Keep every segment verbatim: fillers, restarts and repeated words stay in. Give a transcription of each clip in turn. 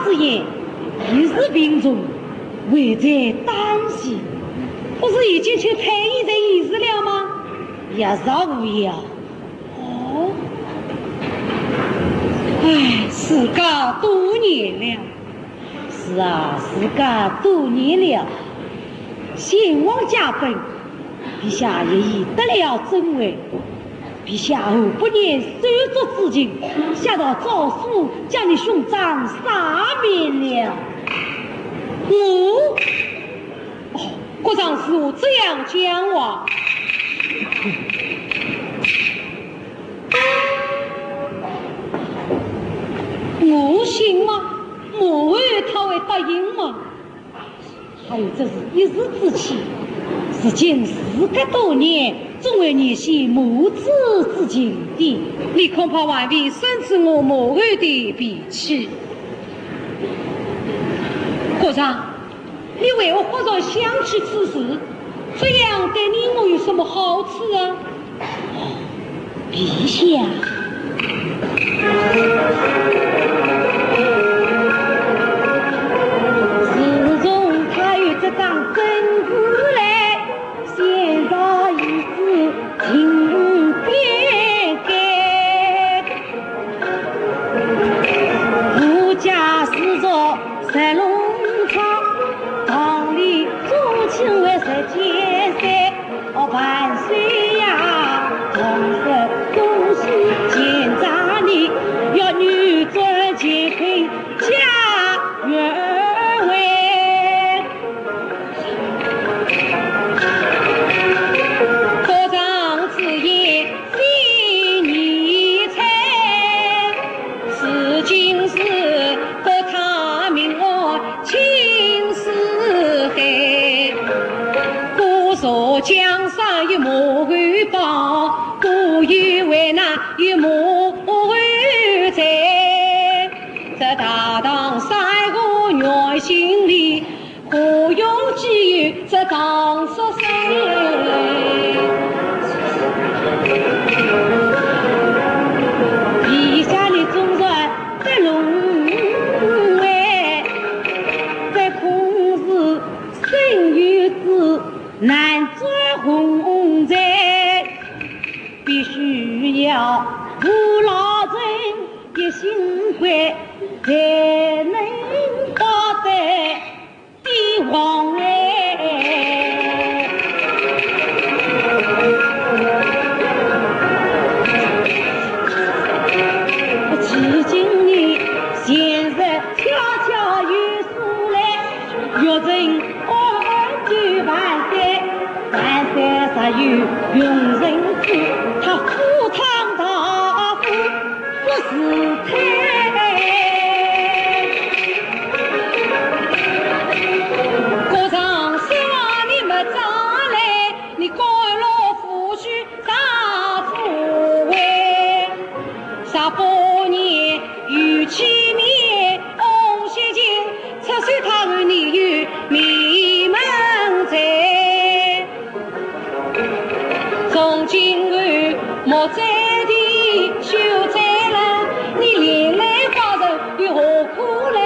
之言，一时贫穷，危在旦夕。不是已经请太医在医治了吗？也是无效。哦，唉，自家多言了。是啊，自家多言了。先王驾崩， 陛下也已得了尊位，陛下何不念手足之情，下道诏书将你兄长赦免了。哦，哦，国丈如何这样讲话？我信吗？母后她会答应吗？ 还有这是一时之气，如今事隔多年，总会念些母子之情的。你恐怕还未深知我母后的脾气。国丈，你为何忽然想起此事？这样对你我有什么好处啊？ 陛下，自从他有这张圣旨来，先朝已是情变改。 无家世族十弄昌，堂里宗亲为十减三。哦，万岁呀，同是恭喜见长你，要扭转乾坤家园为。 国丈此言非难猜，如今是国泰民安青四海。故所江山与母后保，故有危难与母后在。这大唐山河远行里， 何用机遇这当说谁？陛下你总算得龙位，这空是生与死难转红尘，必须要扶老人一心归，才能保得 帝王哎。如今你前日悄悄有书来，玉宸安置万岁，万岁若有容人之，他赴汤蹈火 不是太。国丈说话你没招来，你官落府去打虎威。十八年有期面，翁雪琴，出手他和你有名门在。 从今后莫再提，休再来，你连累寡人又何苦来？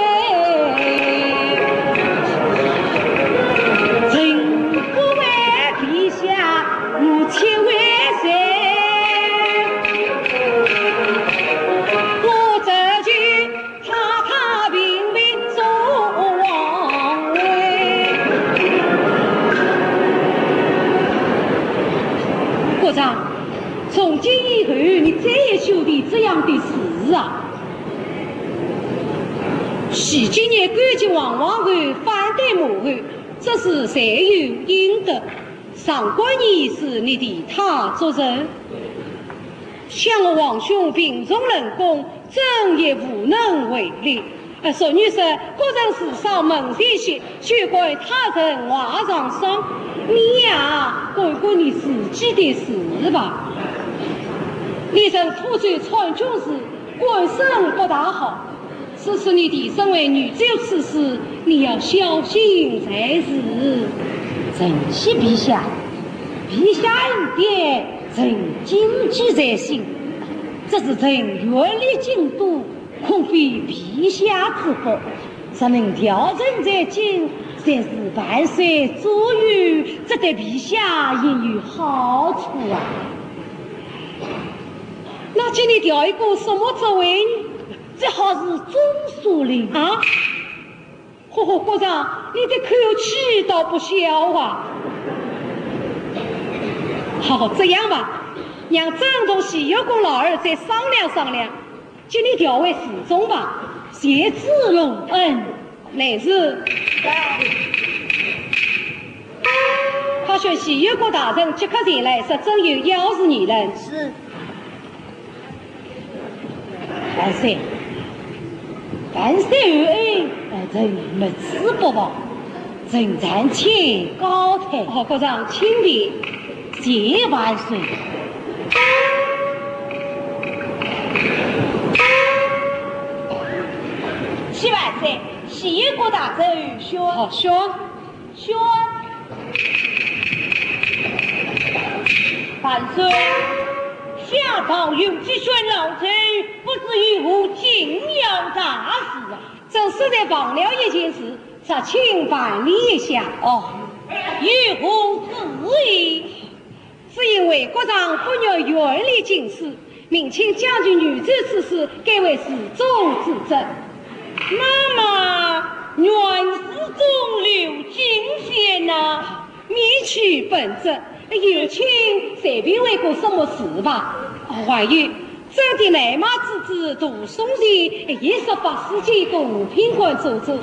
臣不为陛下，我且为谁？我这就 踏踏平平做王位。国丈，从今以后，你再也休提这样的事啊！前几年干政王皇后反对母后，这是罪有应得。上官仪是你替她作证。 想我皇兄病重冷宫，朕也无能为力。呃，俗语说，国丈治丧门前雪，休怪他人瓦上霜。你呀，管管你自己的事吧。你曾赴京传教时，官声不大好。 此次你弟身为女主此事，你要小心才是。臣谢陛下，陛下恩典，臣谨记在心。这是臣远离京都，恐非陛下之福，若能调任在京，真是万岁左右，这对陛下也有好处啊。那今天调一个什么职位呢？这好是中书令啊。 呵呵，国丈，你的口气倒不小啊。好，这样吧，让张同、洗浴官老二再商量商量，将你调为侍中吧。谢主隆恩。来迟。快宣洗浴官大人即刻前来，说朕有要事议论。是。 万岁，万岁有恩，呃，臣没旨不报，臣暂且告退。哦，国丈，请便。谢万岁。启万岁，洗浴官大人宣。哦，宣。 宣。万岁，下朝有急宣老臣，不知有何紧要大事啊？朕实在忘了一件事，查请办理一下。哦，有何事宜？ 只因为国丈不愿远离京师，命卿将军游走此事，改为侍中之职。那么，原侍中刘敬先呢？免去本职，有卿随便问个什么事吧。还有，朕的来马之子杜松前，也是法师监个五品官做主。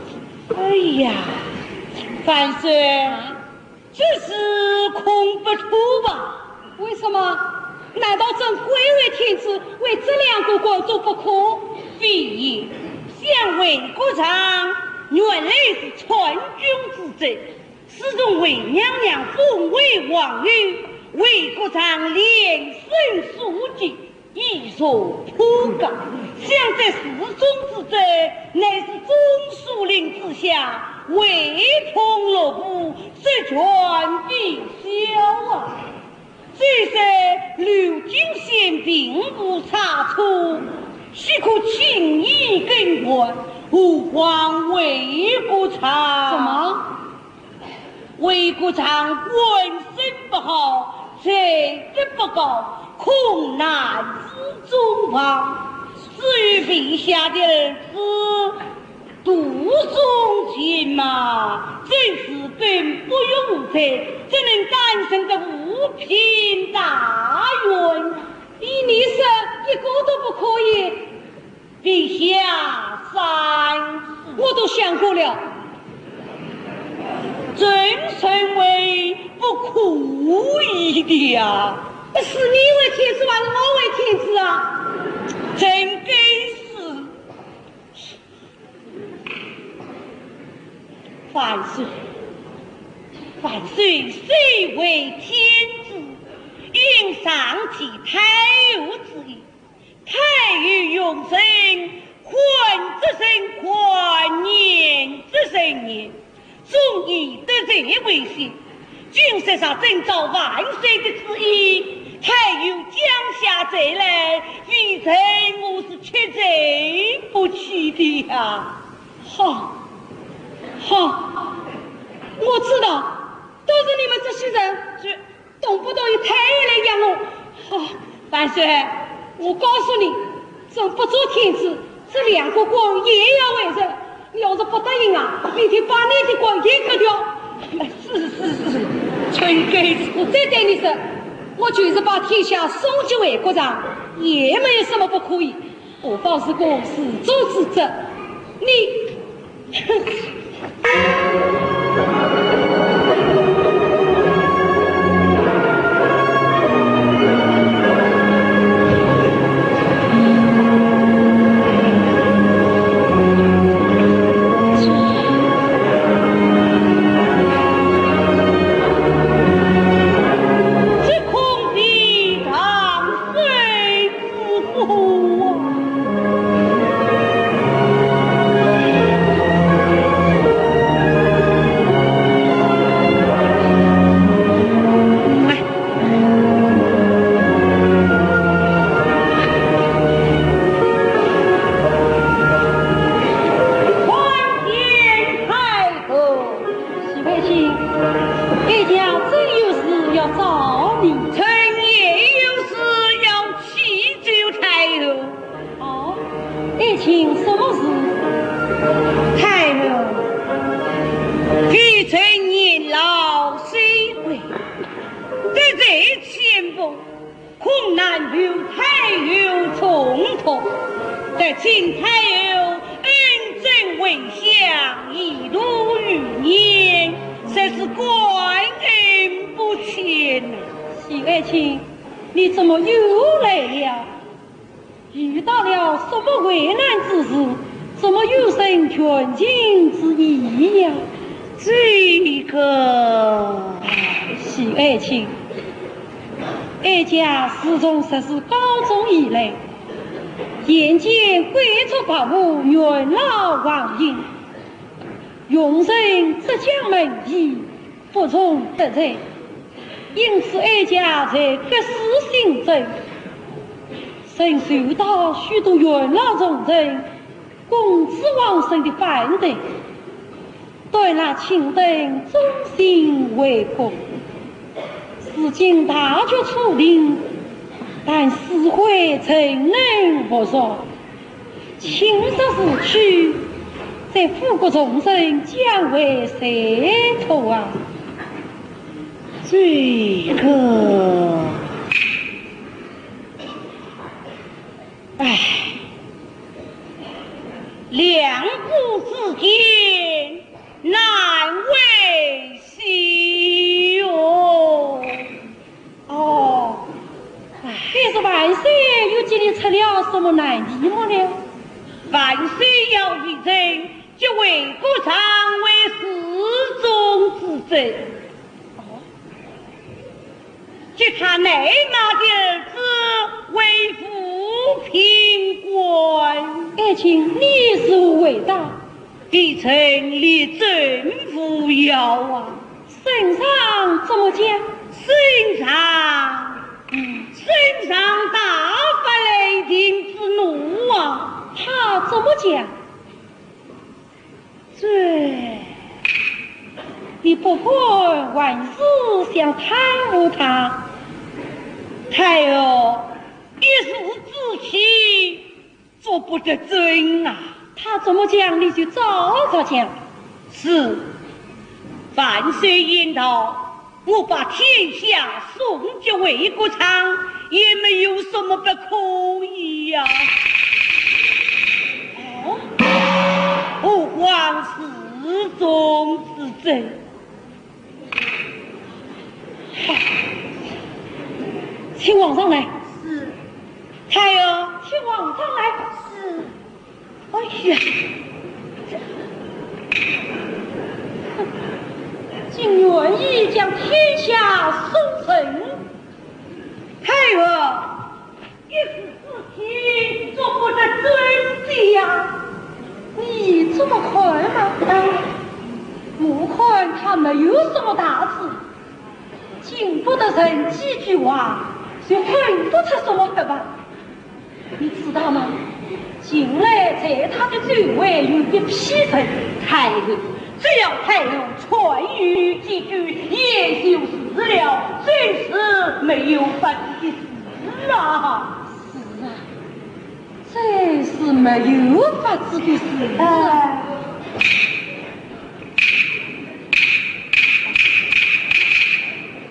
哎呀，万岁， 这事恐不妥吧？为什么？难道朕贵为天子，为这两个官都不可？非也，想魏国丈原来是参军之职，自从魏娘娘封为王后，魏国丈连升数级， 一座破格，想在侍中之职，乃是中书令之下，唯恐落步，职权必销啊。虽说刘敬先并无差错，岂可轻易更换，何况魏国丈？怎么？ 魏国丈官声不好，才德不高，恐难侍中望。至于陛下的儿子杜松前嘛，真是本不用才，怎能担承这五品大员？依你说，一个都不可以？ 陛下三思。我都想过了。朕认为不可以的呀。是你为天子还是我为天子啊？朕该死。万岁，万岁虽为天子，应上提太后之意。 太后用人，宽则慎宽，严则慎严，总以德才为先。今日若遵照万岁的旨意，太后降下罪来，微臣我是吃罪不起的呀。好，好，我知道，都是你们这些人。这 动不动就太后来养我。好，万岁，我告诉你，朕不做天子，这两个官也要为人。你要是不答应啊，明天把你的官也革掉。是是是，臣该死。我再对你说，我就是把天下送给魏国丈，也没有什么不可以。 何况是个侍中之职，你，哼！这空地上 谁之福啊？是感恩不尽呐。许爱卿，你怎么又来了？遇到了什么危难之事？怎么有生全情之意呀？这个，许爱卿，哀家自从入仕高中以来，眼见贵族跋扈，元老横行， 用人只讲门义，不容得罪。因此哀家在各司行政，曾受到许多元老重臣、公子王孙的反对，对那卿等忠心为国。如今大局初定，但是非怎能不说？ 卿若是去，这府国重臣将为谁托啊？这个，唉，两国之间难为 是哟。哦，哎，但是万岁又给你出了什么难题么呢？万岁要一人，即为国丈为侍中之职。哦。 给他奶妈的儿子为五品官。爱卿，你如何回答？微臣力争扶摇啊。圣上怎么讲？圣上，嗯，圣上大发雷霆之怒啊。他怎么讲？ 这，你不敢还是想贪污他？太后，一时之气，做不得准啊。他怎么讲，你就照着讲。是，万岁言道， 我把天下送给魏国昌，也没有什么不可以呀。哦，何况侍中之职？请皇上来。是。太后。请皇上来。是。 哎呀，竟愿意将天下送人。太后，一时之气，做不得准的呀。你怎么看嘛？嗯，我看他没有什么大事， 经不得人几句话，就看不出什么黑白。你知道吗？近来在他的周围有一批人，太后，只要太后传语几句，也就是了，真是没有法子的事啊。是啊， 真是没有法子的事啊。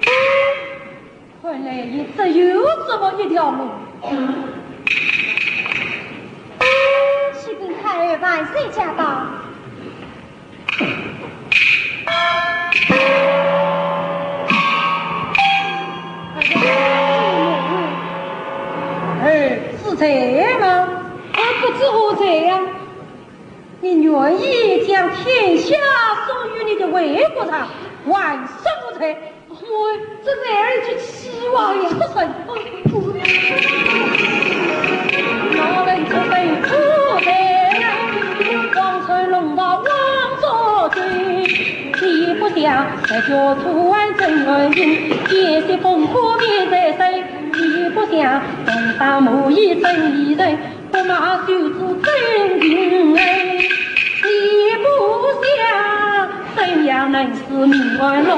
哎。看来也只有这么一条路。去跟太后万岁驾到。 哎，是这样吗？啊，不知何罪呀。你愿意将天下送与你的魏国丈，还是不成？ 我这哪儿去希望呀？出神！老人出神出神，望穿龙袍望着君。你不想，这就出外真恩情，见些风波面在身。你不想，等到某一真一人， 不拿手指真情人，你不想怎样能使民安乐，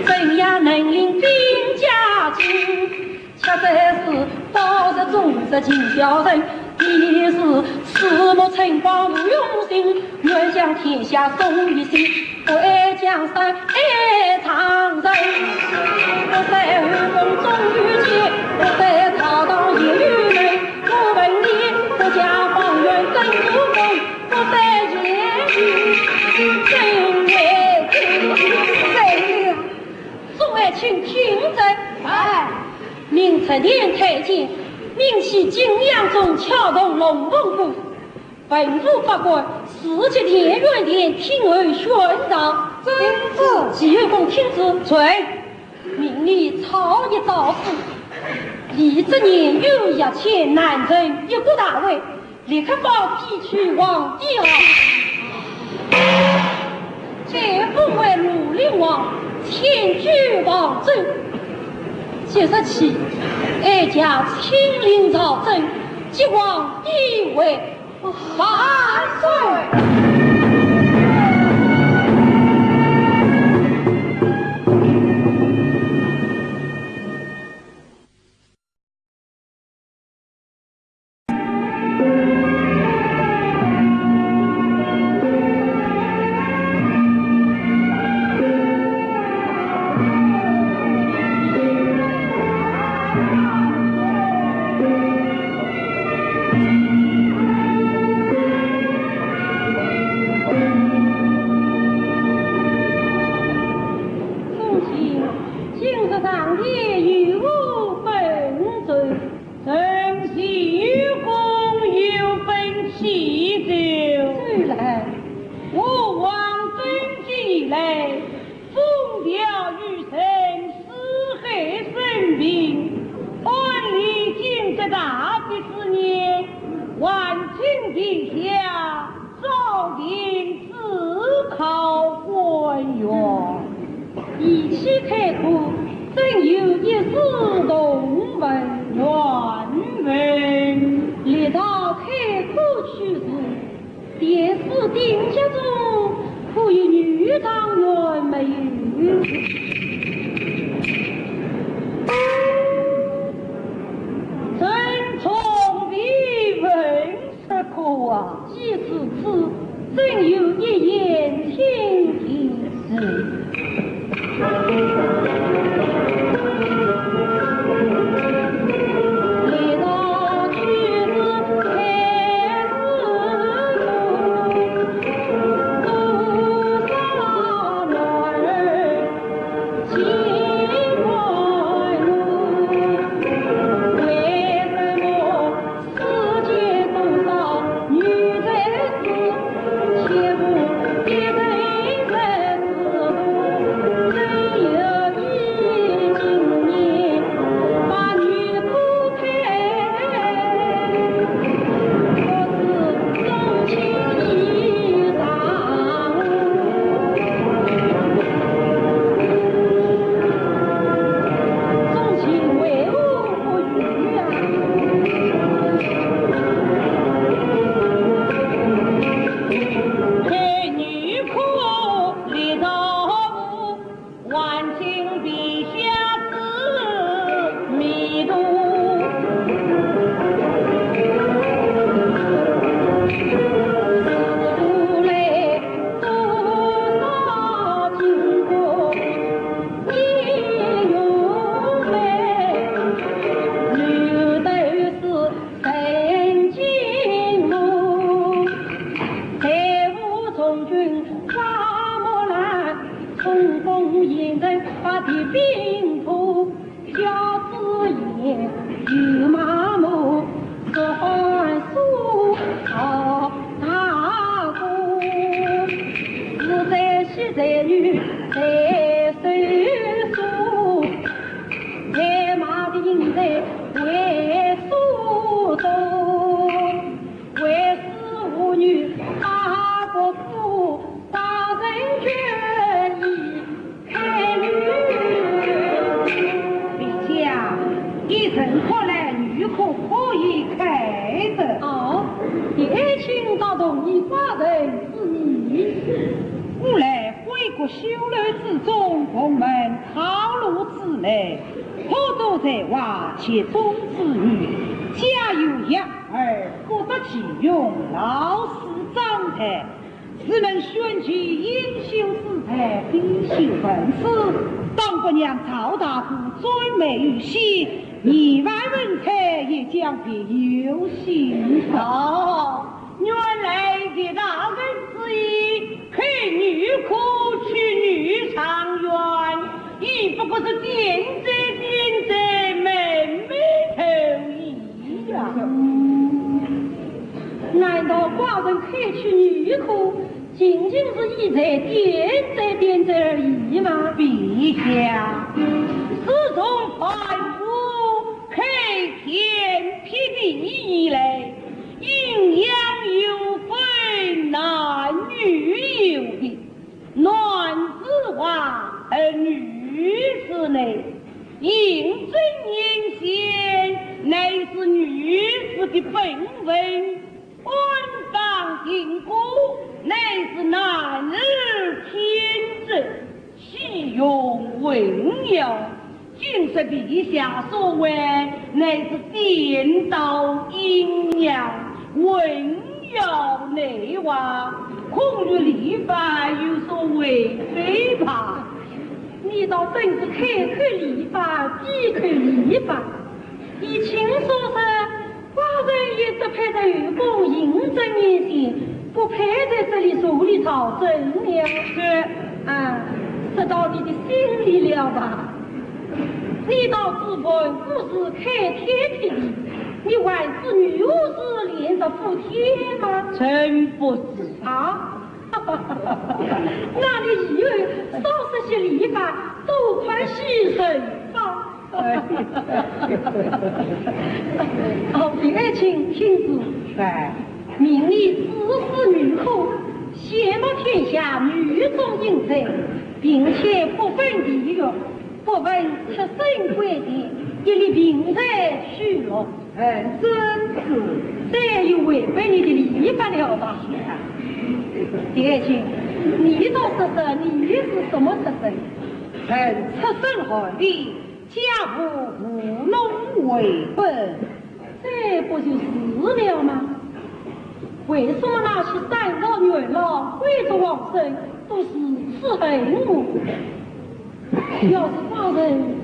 怎样能令兵家兴？恰在是道是忠是尽孝人，你是四目春光无用心，愿将天下送与谁？ 不爱江山爱丈人，不在后宫中遇见，不在朝堂也有人。我问你，不嫁方圆更无功，不在言语真为真。殿太监，命系景阳钟，撬动龙凤鼓，文武百官，齐集田园殿，听候选上。遵旨。齐后公听旨。在。命你抄一诏书，李子年有一千男人，一个大会， 立刻保边区皇帝号。再封为绿林王，迁居房州。即日起，哀家亲临朝政，即皇帝位万岁。今日上殿有何本奏？ 臣齐后公有本启奏。奏来。我王登基以来，风调雨顺，四海升平，按例今日大比之年，万卿陛下 朝廷主考官员。仪器开科，正有一字同文。原文。历朝开科取士，殿试定级中，可有女状元没有？臣从未问 这个啊，既是此，怎有一言听之？陛下，依臣看来，女科可以开的。哦，你爱卿倒同意寡人之意。古来闺阁 绣楼之中，蓬门套路之内，可多才华，集中之语，家有养儿，各得其用，老师掌台，自问选取优秀之才，必修文书。当不让赵大夫专美于西，二万文才也将别有心裁。哦，原来是大人之意， 配女科取女状元，亦不过是点缀点缀，门楣开取女科，仅仅是以才点缀点缀而已嘛。陛下，自从万物开天辟地以来，阴阳有分，男女有别，男子外而女子内，应征应选，乃是女子的本分。 官方定国，乃是男儿天职，岂容混淆？今日陛下所谓，乃是颠倒阴阳，混淆内外，恐与礼法有所违背吧？你倒真是开口礼法，闭口礼法。依卿所说， 寡人也只配在后宫应征应选，不配在这里处理朝政了。是。啊，说到你的心里了吧？你倒只问不是开天辟地，你还是女武士练着服帖吗？臣不是。啊？那你以后少说些礼法，多看些人法。 哦，第二请听住。哎。明日子时女科，先冒天下女中英才，并且不分地域，不问出身贵贱，一律凭才取录。哎，真是。这又违背你的礼法了吧？第二请，你倒说说，你是什么出身？臣出身寒门， 家父务农为本。这不就是了吗？为什么那些三朝元老、贵族王孙都如此恨我？要是寡人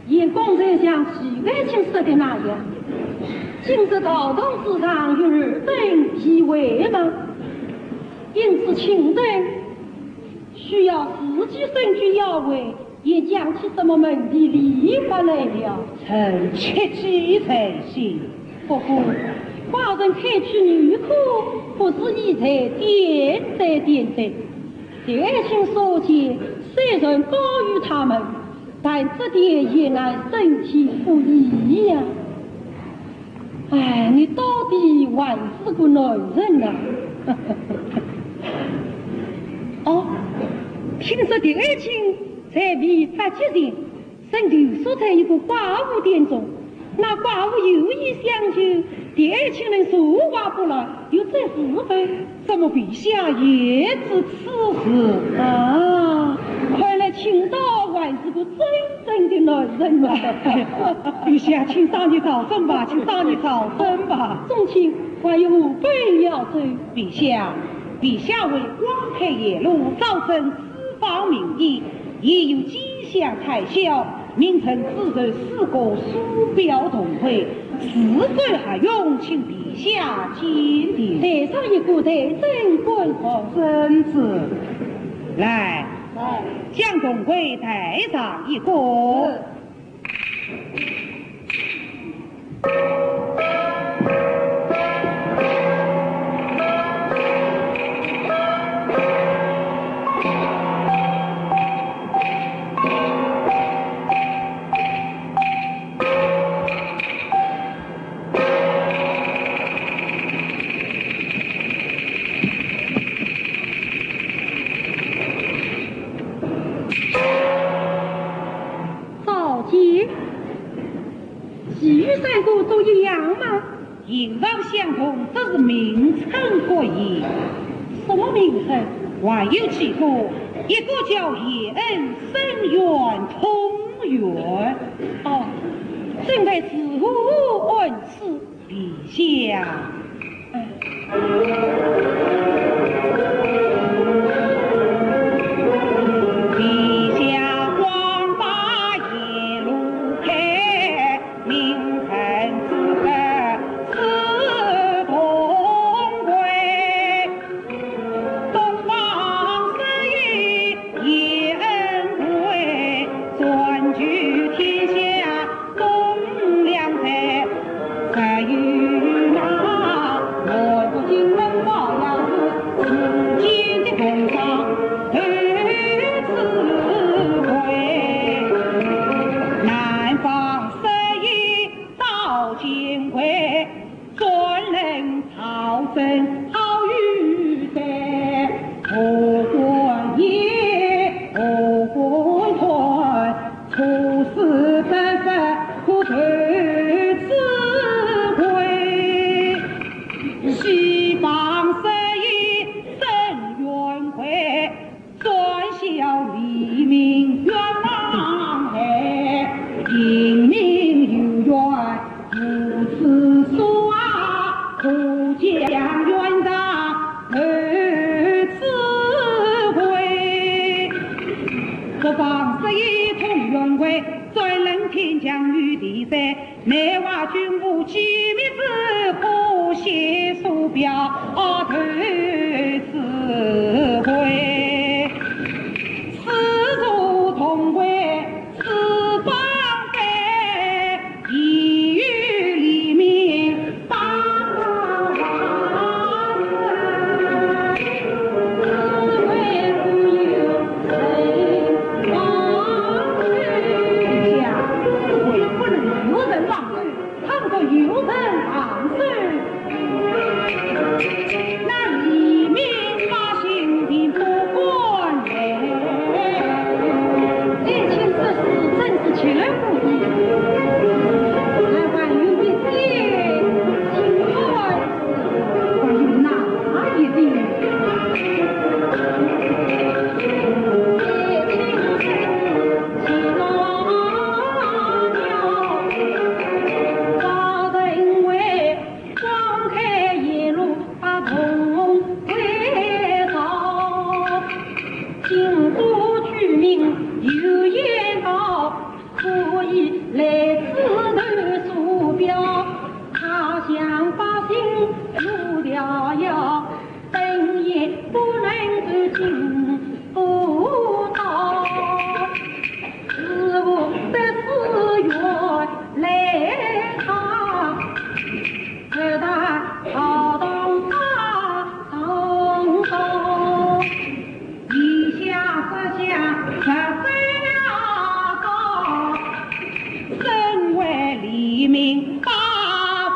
也刚才像徐爱卿说的那样，今日朝堂之上有尔等地位吗？因此，卿等需要自己身居要位， 也讲起什么门第礼法来了。臣切记在心。不过，寡人开取女科，不是以才点缀点缀。第二请所见，虽然高于他们，但这点也乃身体不易呀。 哎，你到底还是个男人呐。哦，听说第二请在未发迹前，曾留宿在一个寡妇店中，那寡妇有意相求，第二请人坐怀不乱，又怎是非？ 怎么陛下也知此事？啊，看来卿倒还是个真正的男人啊。陛下，请上殿朝政吧，请上殿朝政吧。宗亲，还有何本要奏？陛下，陛下为广开言路，招致四方民意，也有几 想开销，名臣此次四个书表同会，是否合用，请陛下鉴定。台上一个，台正官方。遵旨。来，来。将同会台上一个。是。 召见，其余三个都一样吗？形貌相同，只是名称各异。什么名称？还有几个，一个叫叶恩，生源通源。哦，正为如何恩赐？ 陛下。陛下光大一路开，名臣之德是同贵。东方十一 叶恩贵，占据天下栋梁在，谁与那？我不信文王呀，民冤枉害，民民有冤无处诉啊，可将冤枉受此罪。这方是一通冤鬼，专论天降与地灾。 内外君无机密之，可写书表投此回。此处同归此方悲，亦有黎民帮忙。此回不能有人帮手。哎呀，此回不能有人帮手。 倘若有人防守，那黎民百姓定不敢来。爱卿说是真是绝不依，还有一点情况，还有哪一点？爱卿说是 等也不能够进不到，是无得是原来他，只得逃到大堂上。以下这下实在要告，身为黎民把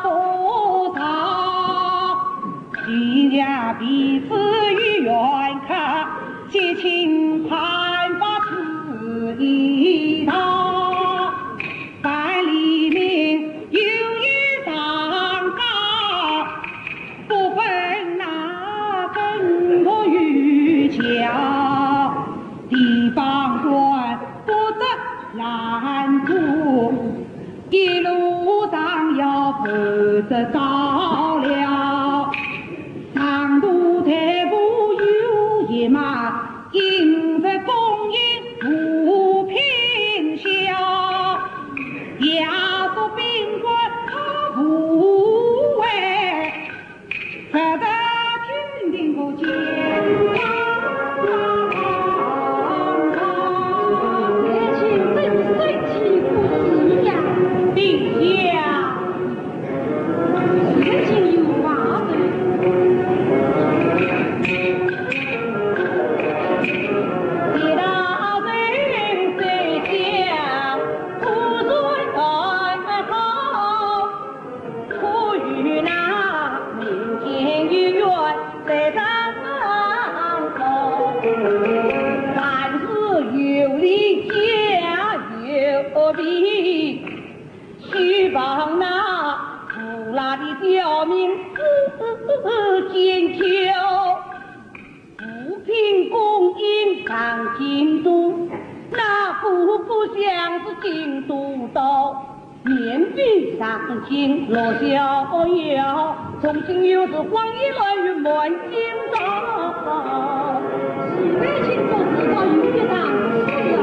佛朝。 今夜彼此与冤客，结清判法此一道。凡黎民有意上告，不分那耕读与教，地方官不得拦阻。 一路上要不得到了，长途代步有一马，引得供应无品销。要说兵官他不为， 值得天庭不见。爱卿真是生气不已呀！陛下，事情有话说。一道人在家，不说安好。 可与那民间恩怨在上头，凡事有理加有凭，须望那无赖的刁民自检究。 无凭供应上京都，那户部相是京都道，面壁上京落逍遥。从今有事荒野乱语满京道，徐悲卿不知道有一档事啊。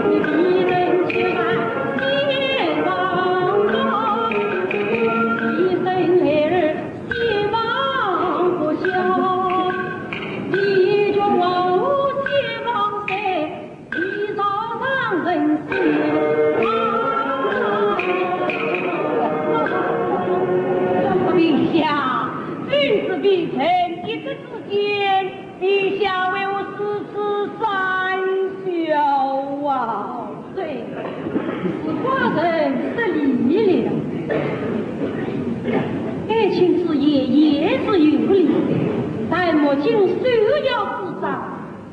一人去把天王告，一人孩儿 希望不孝，你叫我希望谁？你早让人死啊！陛下，君子必成一个之间，陛下为何如此善笑啊？ 对，是寡人失礼了。爱卿之言也是有理，但目前首要之责，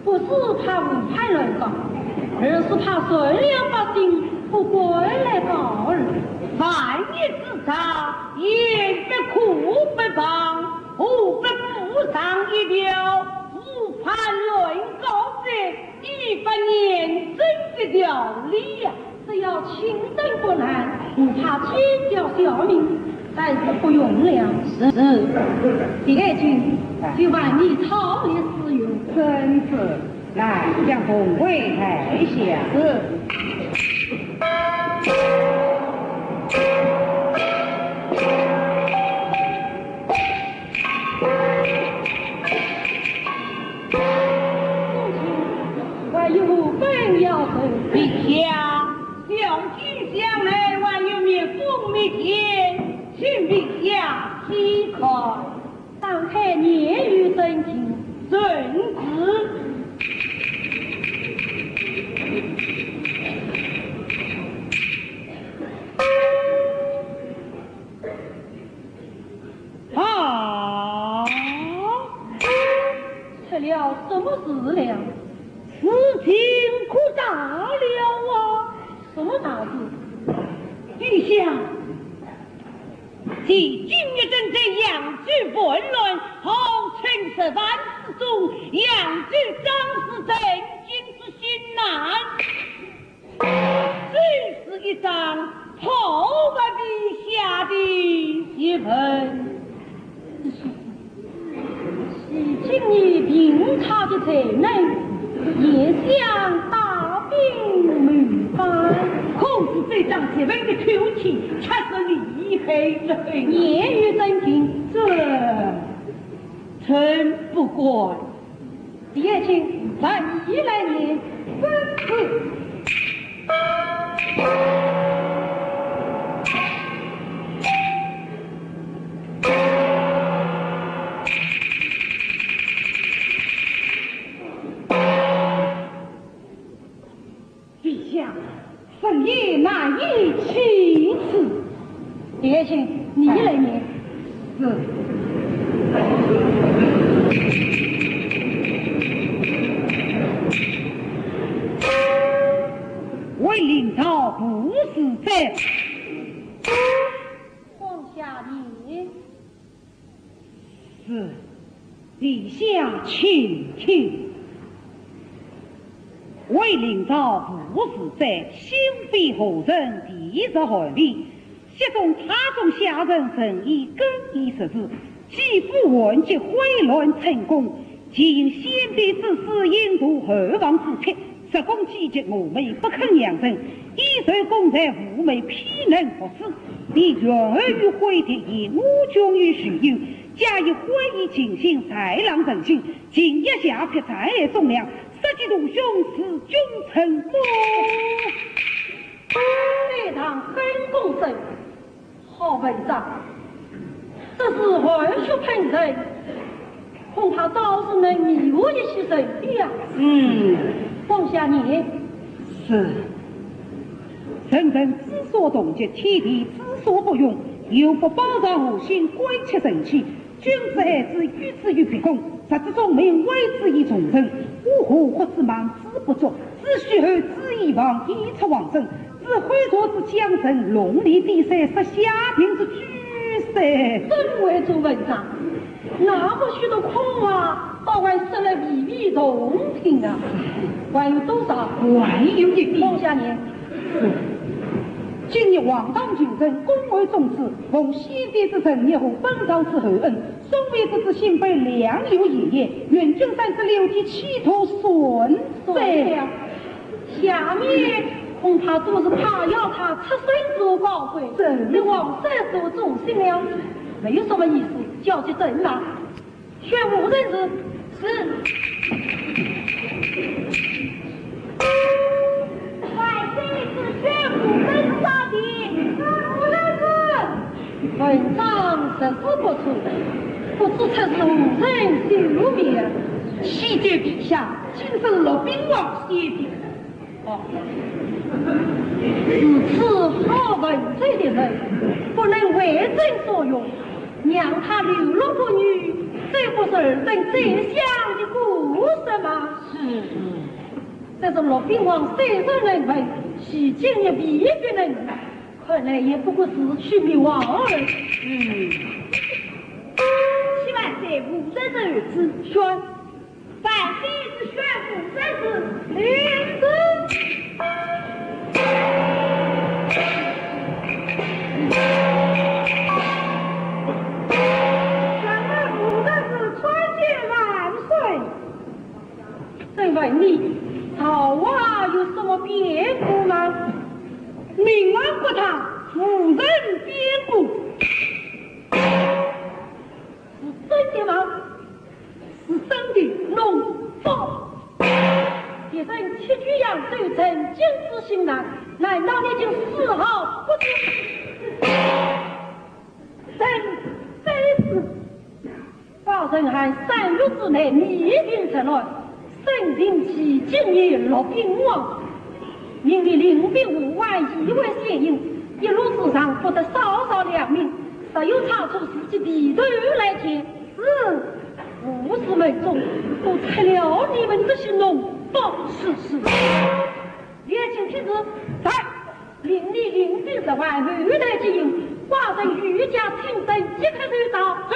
不是怕误判乱告，而是怕善良百姓不敢来告而已。万一之责，言不可不防，何不补上一条，误判乱料理呀，只要清蒸不烂，不怕煎焦小命，但是不用了。是。第二件，就烦你操练使用。遵旨。来，将凤尾抬下。是。 还有何本要奏？陛下，小姐想来还有面风面前，请陛下细看。打开言语真情。遵旨。 啊！出了什么事了？事情可大了啊！什么大事？陛下，继金玉珍在扬州叛乱，号称十万之众，扬州张氏震惊之心呐。 这是一张讨伐陛下的檄文。是，是，今日凭他的才能，也想大兵谋反。可是这张檄文的口气，却是厉害得很。言语真情。这，臣不敢。 第二件，万一来年，吩咐。陛下， 臣也难以启齿。第二件，你来念。是。为临朝部事者。皇下念。 是，陛下请听。为临朝部事者，心非何人，地势寒微，昔中太宗下任，曾以更衣失事，几乎完结，毁乱成功，即因先帝之死，引渡后王之贴， 实梗积极，我们不肯让人，以受功罪，无媒批能不死。你然后与毁敌，以我军于许由，加以毁以警醒，豺狼成性，今夜下邳，斩害忠良，杀鸡屠兄，是君臣么？非常很公正。 好文章，这是汗血喷人，恐怕倒是能迷惑一些人的呀。嗯。皇下念。是。臣等之所痛急，天地之所不容，有不保朝护心，规劝臣妾，君子爱之，喻之于鼻孔，实之忠名，威之于众人。我何或之忙之不足， 子虚后子以防，以出王孙，子后弱子将臣，龙离地塞，失下平之居塞。真会做文章，那么许多空话，倒还说了娓娓动听啊。还有多少？还有一点。皇下念。是。今日王党群臣，公会宗旨，奉先帝之圣业和本朝之厚恩， 送别之子，幸被良友引言，愿君三十六计，企图算计。算计啊，下面恐怕都是怕要他出身做高官，真的。这王孙做忠心了，没有什么意思，叫去等吧。宣武人士。是。 万岁，是宣武人士。宣武人士。文章实是不错，不知出自何人手笔。启奏陛下，今是洛宾王写的。哦，如此好文才的人，不能为朕所用，让他流落各地，岂不是尔等宰相的过失吗？是。 这是洛宾王虽然能文，其精于别别能，看来也不过是取名望而已。嗯。启万岁，武则天之宣。万岁之宣，武则天领旨。请问你，朝外有什么变故吗？明王国大，无人变故。是真的吗？是真的，龙宝。别人七句扬州，成京师行难，难道你竟丝毫不知？人非是。 包拯在三日之内密兵出来，生平迄今日落兵亡。命你领兵护卫，以为先行，一路之上不得少少良民，若有差错，自己提头来见。是。武士们中，都吃了你们这些脓包。是，是。列请听旨。在。 命你领兵十万，后台接应，寡人御驾亲征，即刻就到。是。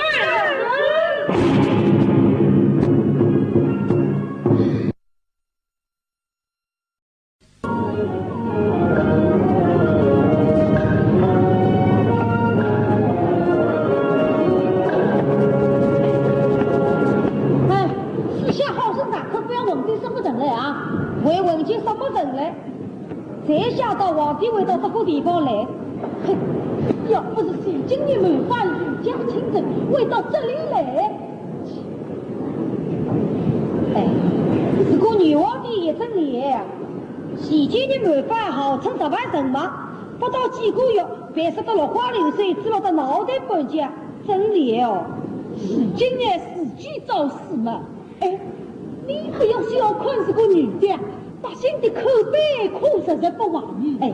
哎，四下好生大客，不要问出什么人来啊！会问出什么人来？ 谁晓得皇帝会到这个地方来？哼，要不是徐敬业谋反，御驾亲征，会到这里来？哎，如果女皇帝也真厉害啊，徐敬业谋反号称十万人马，不到几个月，便杀得落花流水，只落得脑袋半截，真厉害哦。徐敬业自己找死嘛。 哎，你可要小看这个女的，百姓的口碑可实在不坏。哎，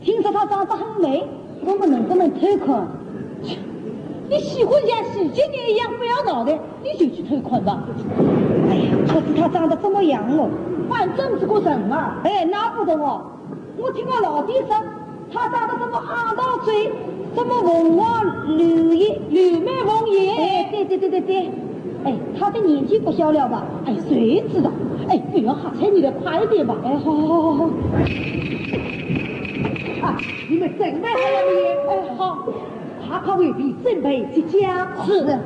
听说她长得很美，我们能不能偷看？切，你喜欢像徐敬业一样不要脑袋，你就去偷看吧。哎呀，可是她长得这么样哦。反正是个人嘛。哎，那不同哦。 我听我老爹说，她长得这么昂到嘴，这么凤凰柳叶，柳眉凤眼。哎，对对对对对，哎，她的年纪不小了吧？哎，谁知道？哎，不要瞎猜疑了，快一点吧。哎，好好好好好。啊，你们准备好了没有？哎，好，快快回避，准备接驾。是。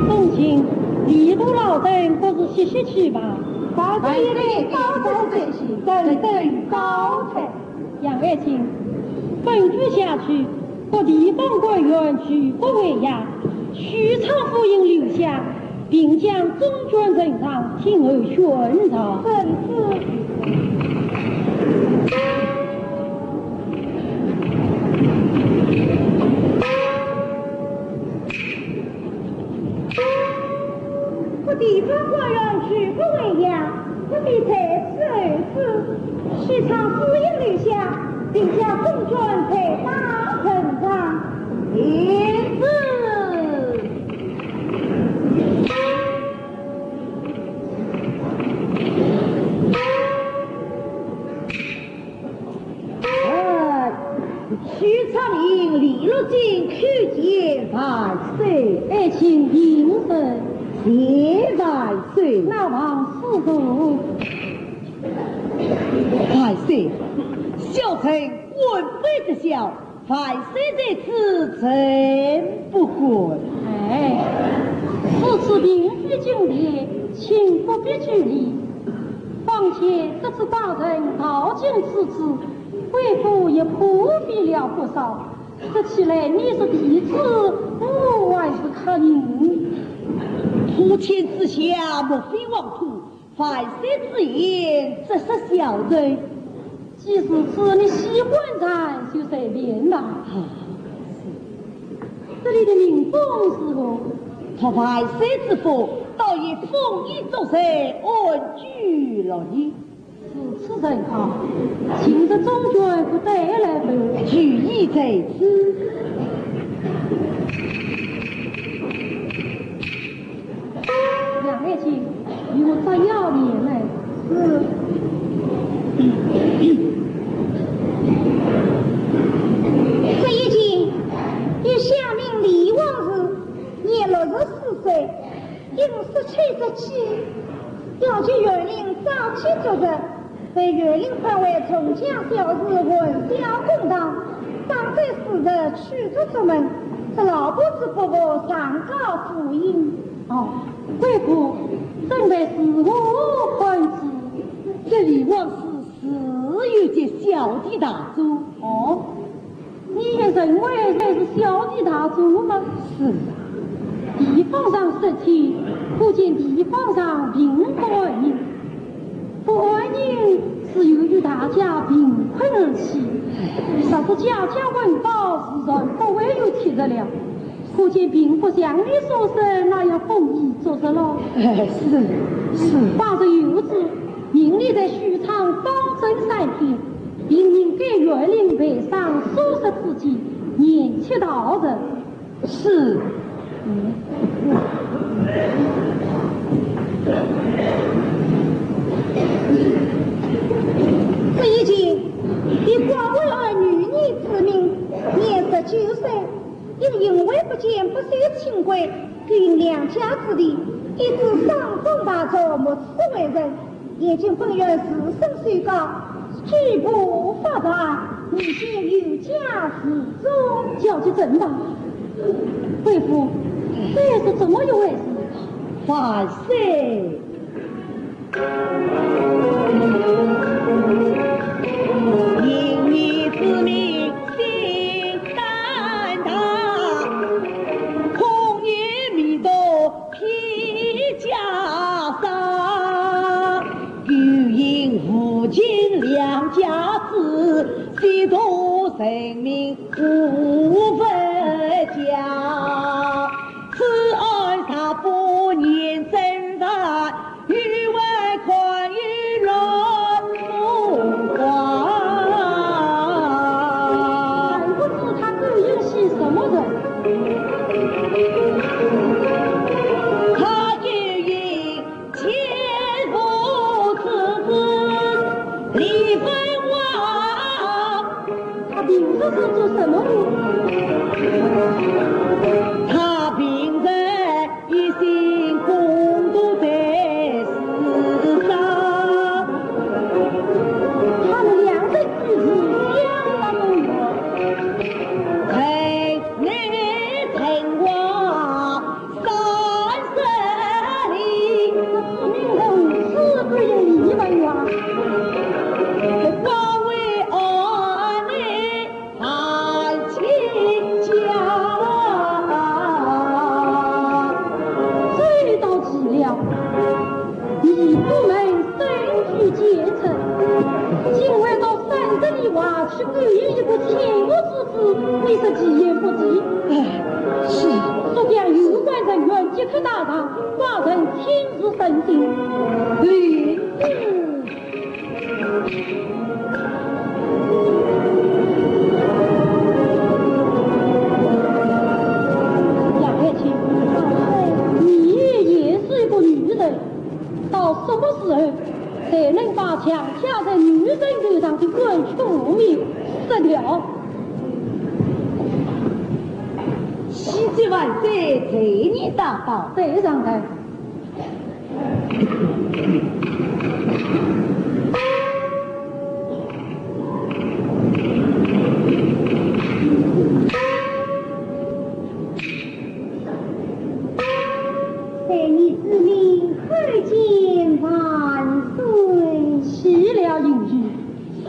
公卿，李杜老臣不是歇歇去吧？万岁高抬，万岁高抬。等等高抬。杨爱卿，本局下去，各地方官员举国为压，许昌府尹留下，并将中军呈上，听候宣召。遵旨。 各地方官员举国为压，不必在此候旨。许昌府尹留下，并将中军呈上呈上。领旨。 呃，许昌尹李洛进叩见万岁。爱卿平身。谢万岁。那王师傅。万岁，小臣闻非则笑， 万岁在此，臣不敢。哎，此处并非金殿，请不必拘礼。况且这次大人道尽此事，贵府也破费了不少，说起来你是弟子，我还是客人。普天之下，莫非妄徒， 万岁之言，只是小人。既如此，你喜欢唱就随便吧。啊，这里的民风如何？托万岁之福，倒也丰衣足食，安居乐业。如此甚好，今日中举可带来否？举意在此。两位请，与我摘要念来。是。这一件，与乡民李王氏，年六十四岁， 因失妻之妻，要求县令早期作实，被县令判为从轻小事，混淆公堂，当罪事实，驱逐出门，这老伯之不服，上告府尹。哦，贵府准备如何判处？这李王氏是有些小题大做。哦， 你也认为这是小题大做吗？是啊，地方上失亲，可见地方上并不安宁。不安宁是由于大家贫困而起，若是家家温饱，自然不会有歧视了。可见并不像你所说那样丰衣足食了。哎，是，是。话虽如此，命你在许昌当镇三天， 并命该县令备上数十子弟，严期到职。是。嗯。这一件，以广为安女儿之名，年十九岁， 因行为不检，不守清规，勾引良家子弟，以致伤风败俗，没齿为人。现今本县自身受告，拒不发牌，你先有假自重。小姐，怎么？贵府，这是怎么一回事？万岁！ 因你之名心胆大，恐你迷途披袈裟，勾引无情良家子，亵渎人民 无分家，此案查不严正法，余为看于落目光。难不知他勾引些什么人？他勾引 奸夫之子李文华。他平日是做什么的？他平日一心攻读在书上。他们两人居住相当远。在内城外 三十里。这知名人士只有李文华。我为儿女办亲家。这倒奇了，你不能深居简城，竟会到三十里外去勾引一个奸夫之子，你是其言不及。哎，是。速将有关人员即刻带上，寡人亲自审讯。领旨。杨爱卿，你也是一个女人，到什么时候 才能把强加在女人头上的冤屈污名洗掉？启奏万岁，罪人大宝。罪人在。 在你之命，叩见万岁。起了，允玉。是。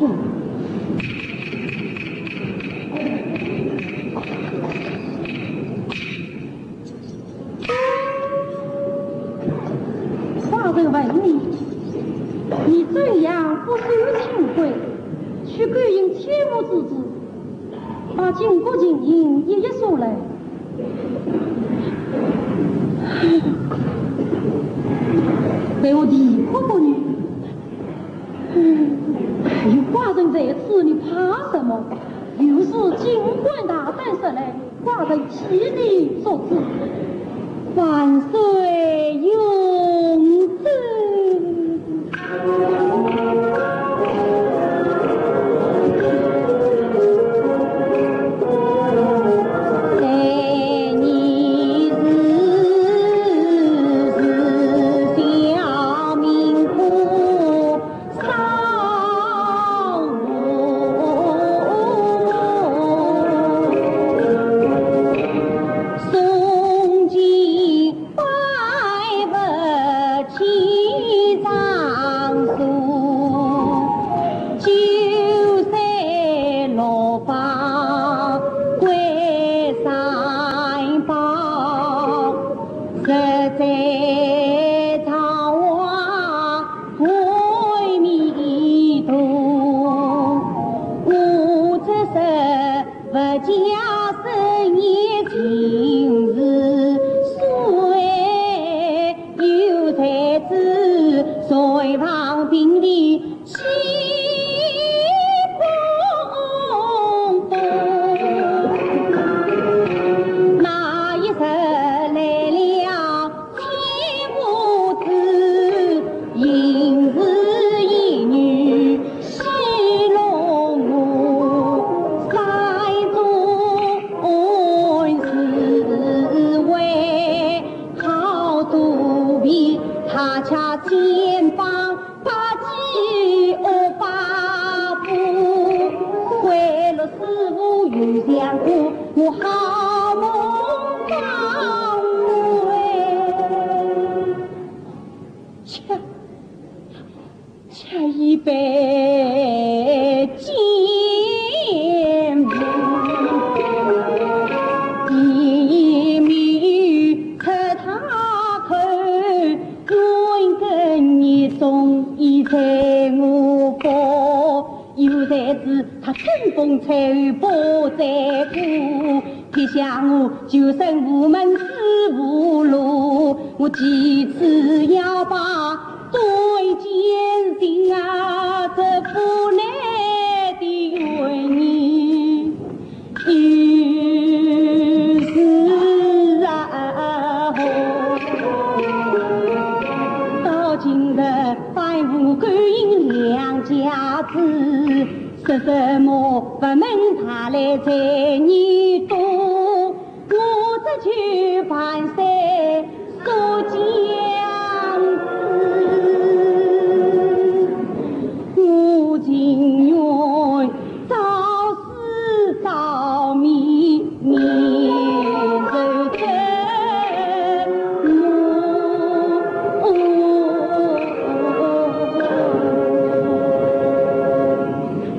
话说问你，你这千户之子，把巾帼金银一一送来。被我啼哭不语。哎呦，寡人在此，你怕什么？有事尽管大胆说来，寡人替你做主。万岁永贞。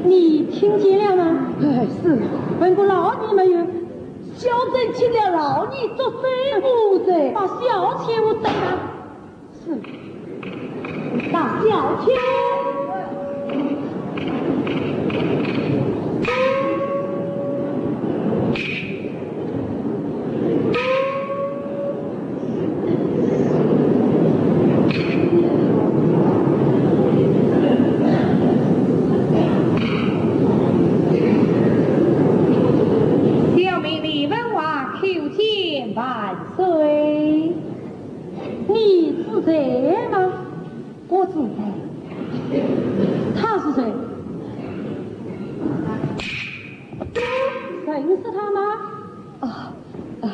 你听见了吗？哎，是。问过老尼没有？小生听了老尼作甚？把小千户带来。是。把小千户 小民李文华叩见万岁。你是谁吗？我是谁？他是谁？认识他吗？啊，啊，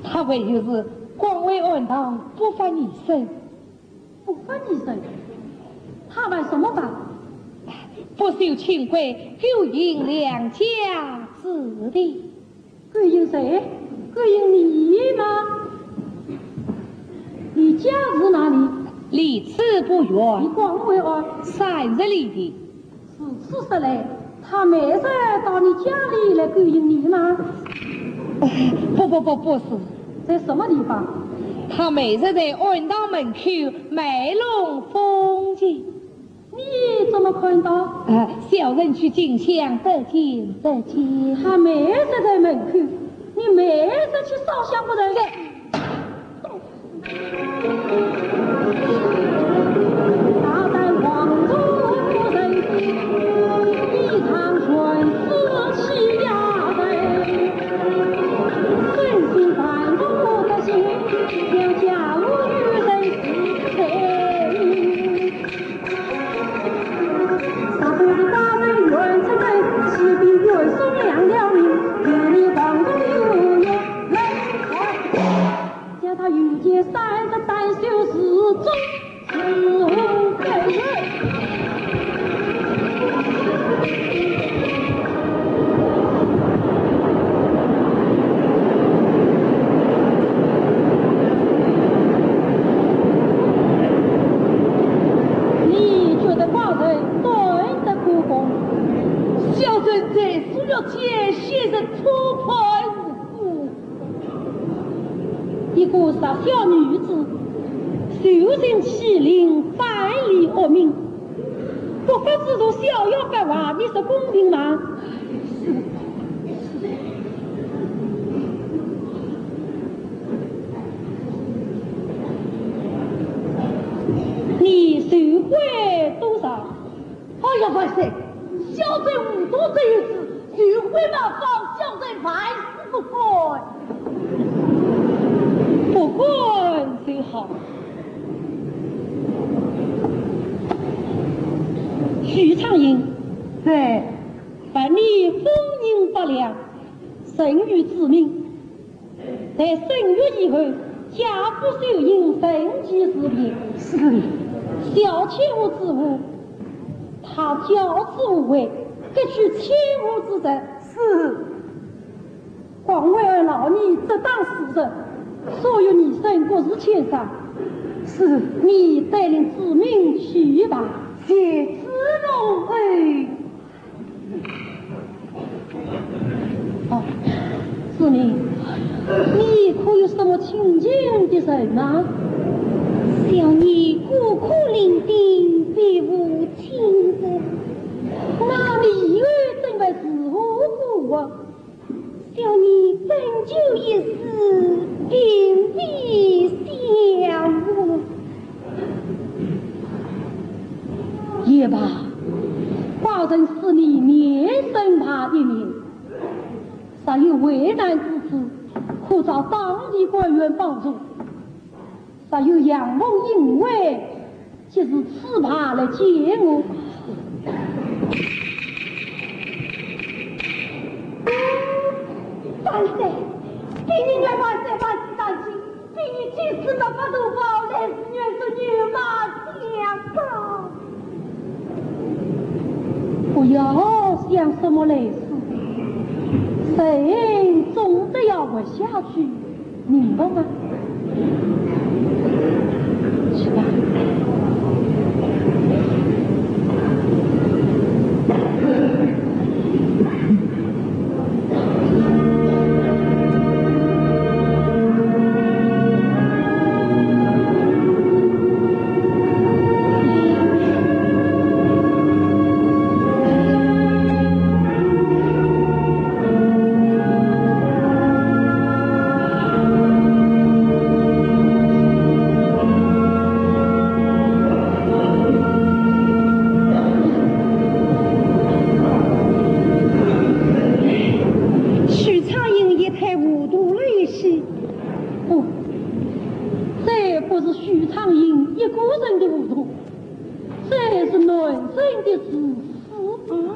他为有事光临暗堂，不发一声。 不发一声，他犯什么法？不受清规，勾引良家子弟。勾引谁？勾引你吗？你家住哪里？离此不远。你广为安？三十里地。 如此说来，他每日到你家里来勾引你吗？不不不，不是。在什么地方？他每日在暗堂门口卖弄风情。你怎么看到？啊，小人去进香，得见，得见。他没在门口，你没在去烧香不成？这你觉得寡人端得过公？小人在书楼前写着初判。 一个弱小女子，受尽欺凌，反被恶名，不法之徒逍遥法外，你说公平吗？是，是。你受贿多少？ 哎呀，万岁！小人无多之有之，受贿冒犯，小人万死不敢。不敢就好。许昌英。在。罚你分银百两，赠与子民。 在生日以后，家父收银，承其事业。是。小千户之物，他教之无为，革去千户之责。是。广为儿劳你，责打使人，所有儿孙各是欠伤。是。你带领子民去吧。谢子龙恩。 哦，子民，你可有什么请求的人吗？小女孤苦伶仃，别无亲人。那你又怎会如何过活？小女本就一事，并非相问。 也罢，寡人赐你免审判一年，若有为难之处，可找当地官员帮助。若有阳奉阴违，即是此判来见我。万岁！禀你元万岁，万岁！ 禀你，这次的不都包来是原是牛马相告。不要想什么来世，人总得要活下去，明白吗？去吧。 许昌英也太糊涂了一些。不，这不是许昌英一个人的糊涂，这是男人的自私。嗯，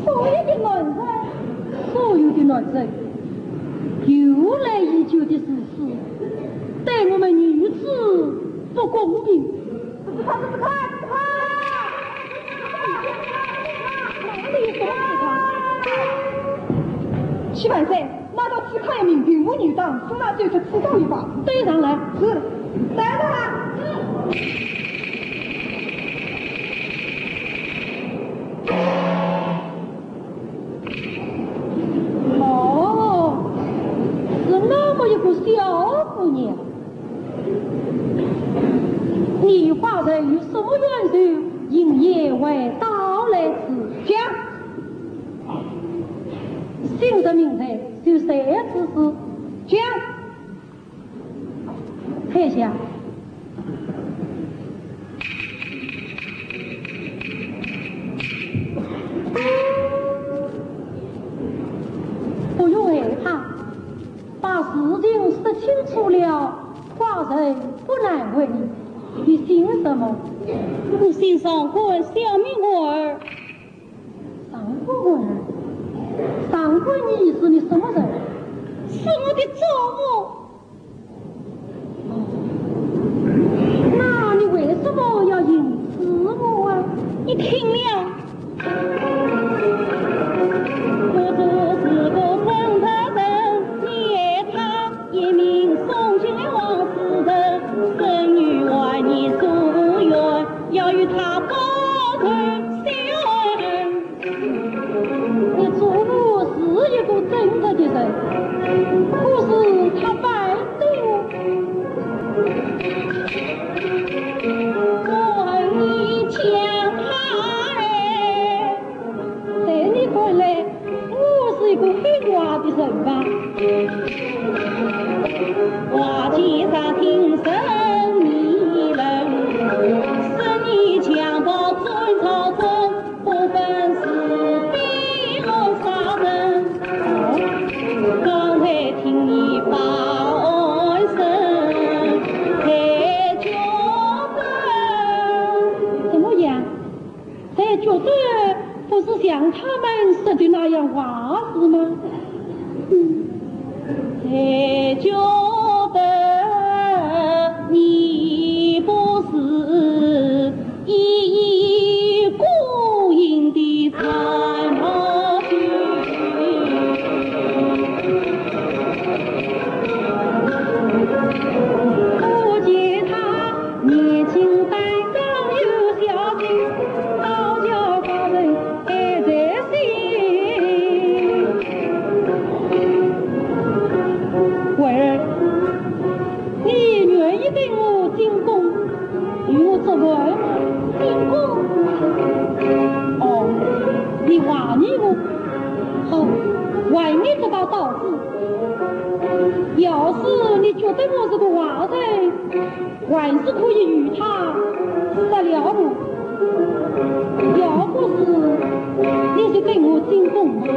所有的男人，所有的男人，由来已久的自私，对我们女子不公平。 七万岁，拿到刺客一名，并无女当，送那罪犯刺刀一把。带上来。是，带上来。哦，是那么一个小姑娘。 你寡人有什么冤仇，应也会到来此。讲，姓甚名谁，是谁之子？讲。退下。不用害怕，把事情说清楚了，寡人不难为你。你姓什么？我姓上官，小名婉儿。上官婉儿？上官仪是你什么人？是我的祖母。哦，那你为什么要迎娶我啊？你听了。 你祖母是一个正直的人，可是她反对我。我恨你强大哎。 在你看来，我是一个很坏的人吧？ 怎么样？ 在觉得不是像他们说的那样话是吗？嗯，在觉得你不是一意孤行的参谋军。我见他 年轻胆小又小气，好叫寡人爱在心。婉儿，你愿意跟我进宫，与我做伴吗？进宫？哦，你怀疑我？好，还你这把刀子。要是你觉得我是个坏人， 还是可以与他杀了我，要不是你就跟我进宫吧。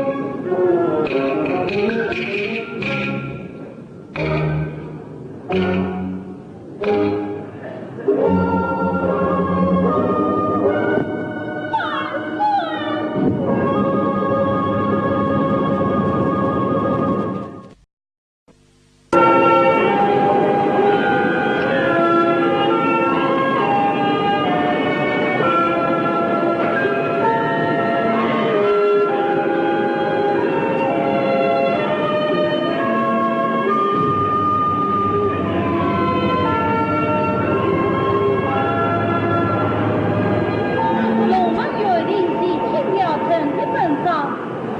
龙门县令徐卿要臣的本章，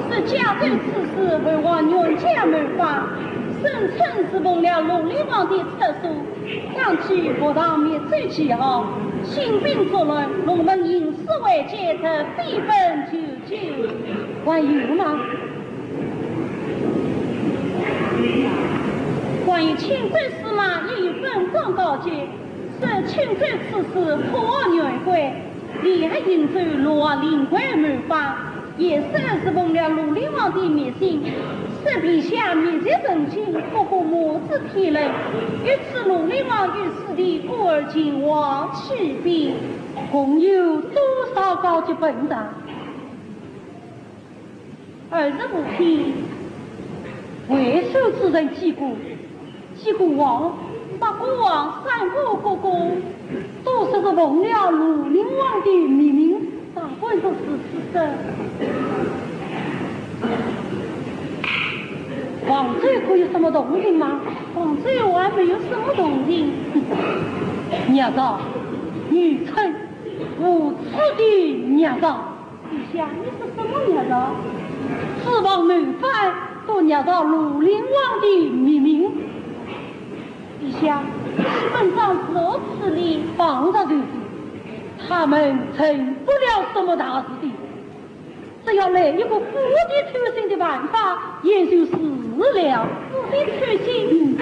是嘉靖 此时后王元嘉谋反，声称是奉了绿林王的特赦，想取复唐灭周旗号，兴兵作乱，龙门县四围皆得，非分久久。还有吗？关于青州司马，也有本章告诫，说青州刺史破案元会， 联合荆州六郡灵官谋反，也说是奉了绿林王的密信，说陛下密集成军，不过末子天雷，欲取绿林王于死地，故而前往起兵。共有多少告急本章？ 二十五篇。为首之人几个？几个王？八个王，三个哥哥。都说是奉了绿林王的密命，大概就是此事。黄州可有什么动静吗？黄州还没有什么动静。孽障，愚蠢，无耻的孽障！ 陛下，你说什么孽障？此王谋反，都孽着绿林王的密命。陛下，这本章如何处理？放着就是。他他们成不了什么大事的，只要来一个釜底抽薪的办法，也就是了。釜底抽薪？嗯。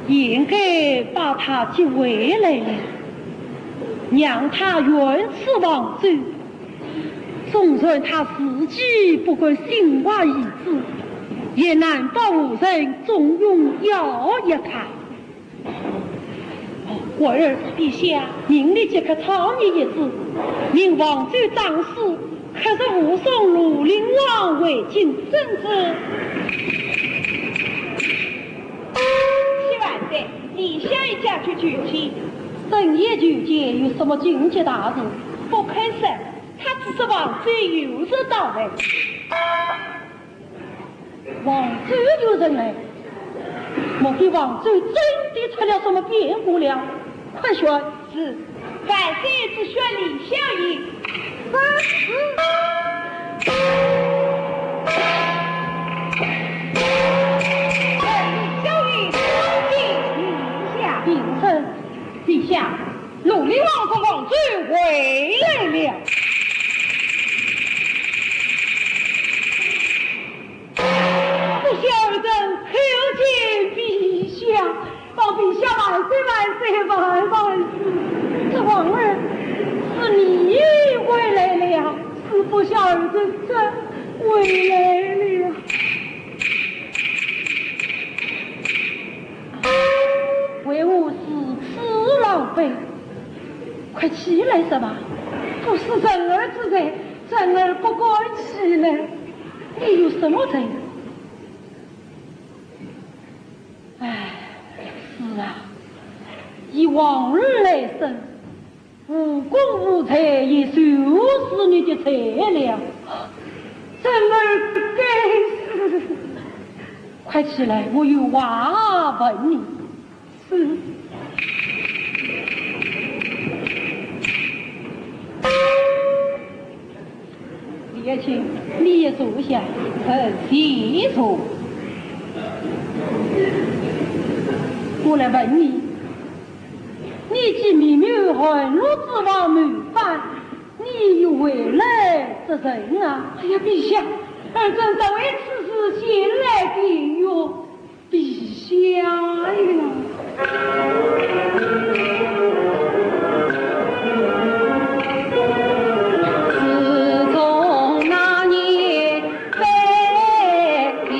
应该把他接回来了，让他远离王州。纵然他自己不敢心怀二子，也难保无人重用要益他。 官儿，陛下，命你即刻草拟一纸，命王州长史刻入吴宋绿林王回京。遵旨。千万岁，李相爷家去求见。深夜求见有什么紧急大事？不肯说，他只说王州有事到来。 王州有人来，莫非王州真的出了什么变故了？快宣。是，万岁，只宣李相爷。是。李相爷，请。陛下。陛下。 绿林王国王州回来了。不孝二人叩见陛下，望陛下万岁万岁万万岁！这王儿，是你回来了，是不孝二人真回来了。 为何如此狼狈？快起来说吧，不是人儿之罪，人儿不敢起来。你有什么罪？唉，是啊，以王儿来说， 无功无罪，也就是你的罪了。真儿该死！快起来，我有话问你。是。李爱卿，你也坐下。臣谢坐。我来问你， 你既密谋汉洛之王谋反，你又为何作甚啊？哎呀，陛下，儿臣实为此事前来禀哟。陛下呀！自从那年 被立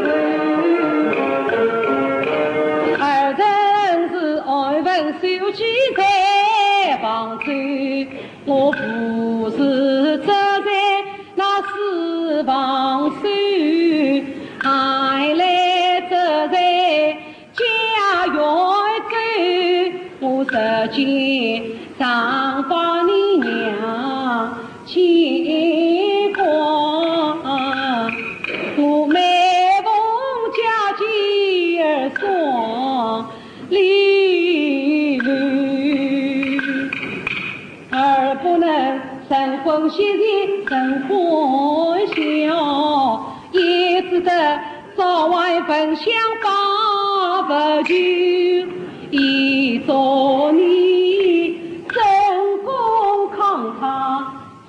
后，儿臣是安分守己在房州，我父是谪在那四方守，还来谪在 家园中，我日间常把你娘牵挂。我每逢佳节儿送离愁，儿不能晨昏夕晴晨欢笑，也只得 早晚焚香拜佛求，以助你成功康泰上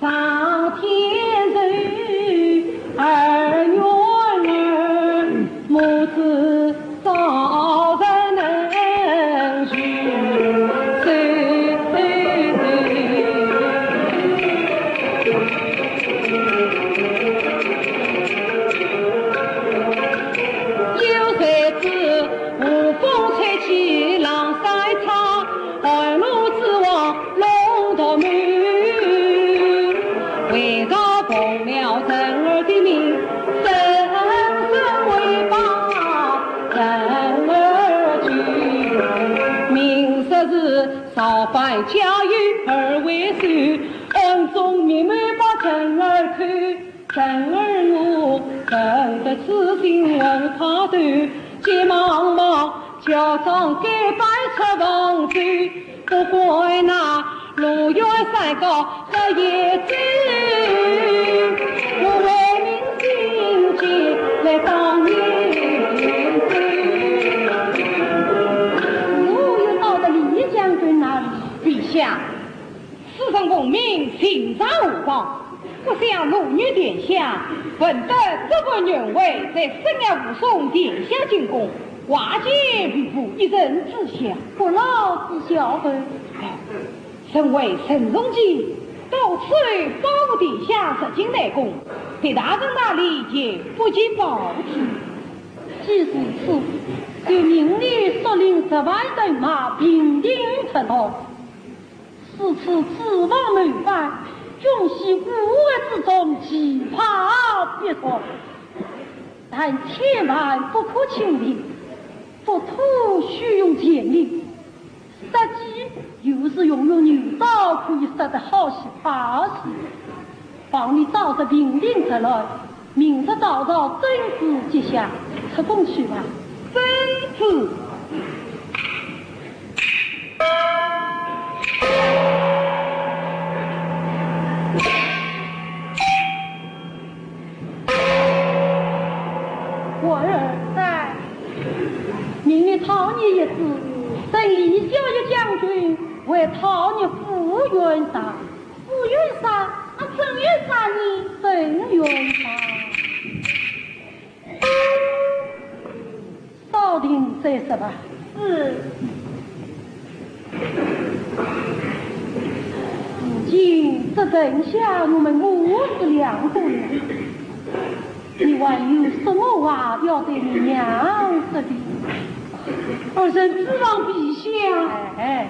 天寿。儿女儿，母子早日能回到孔庙人儿的名，声声回报人儿去。名说是造反家有二位首，暗中密谋把人儿扣。人儿我，认得此心问怕头，急忙忙 乔装改扮出房首，不管那路远山高日夜走，我为民心急来当年走。路又到了李将军那里。陛下， 此人奉命巡查河防，不想路遇殿下，闻得这般原委，在深夜护送殿下进宫，挂记吕布一人之下。不劳知晓。臣为陈仲基，到此保护殿下入京南宫，别大人那里也不及报之。既如此，就命你率领十万人马平定直隶。 此次诸王谋反，军心乌合之众，其怕必从。但千万不可轻敌，不图虚用千里，杀鸡犹是用用牛刀可以杀得好些怕些。望你早日平定直隶， 明日早朝，朕旨接下，出宫去吧。遵旨。我儿在。命你讨你一子，镇李孝义将军，为讨你赴元帅。 赴元帅，那镇元帅呢？镇元帅。稍停再说吧。是。如今只剩下我们母子两个了，你还有什么话要对你娘说的？儿臣指望陛下。哎，哎。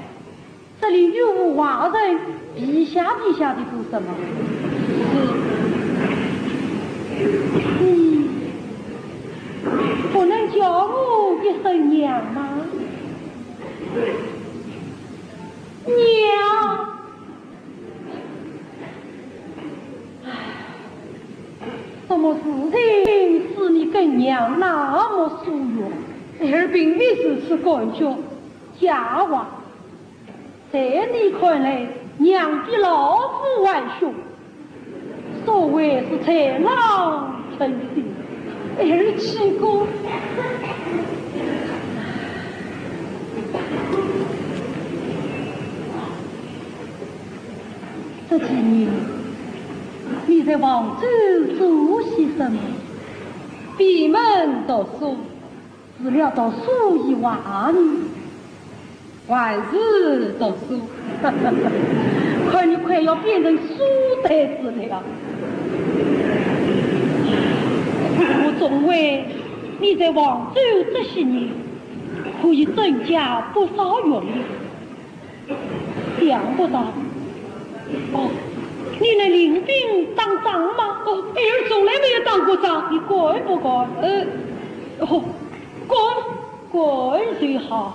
这里又无外人，陛下陛下的做什么？是。你不能叫我一声娘吗？娘！唉，什么事情使你跟娘那么疏远？儿并未如此感觉。假话。 在你看来，娘比老虎还凶，所谓是豺狼成性。儿岂敢。这几年，你在黄州做些什么？闭门读书。 除了读书以外呢？还是读书。看你快要变成书呆子了。我总为你在黄州这些年，可以增加不少运力。 想不到。哦，你能领兵打仗吗？哦，儿从来没有打过仗。你敢不敢？呃，哦，敢，敢就好。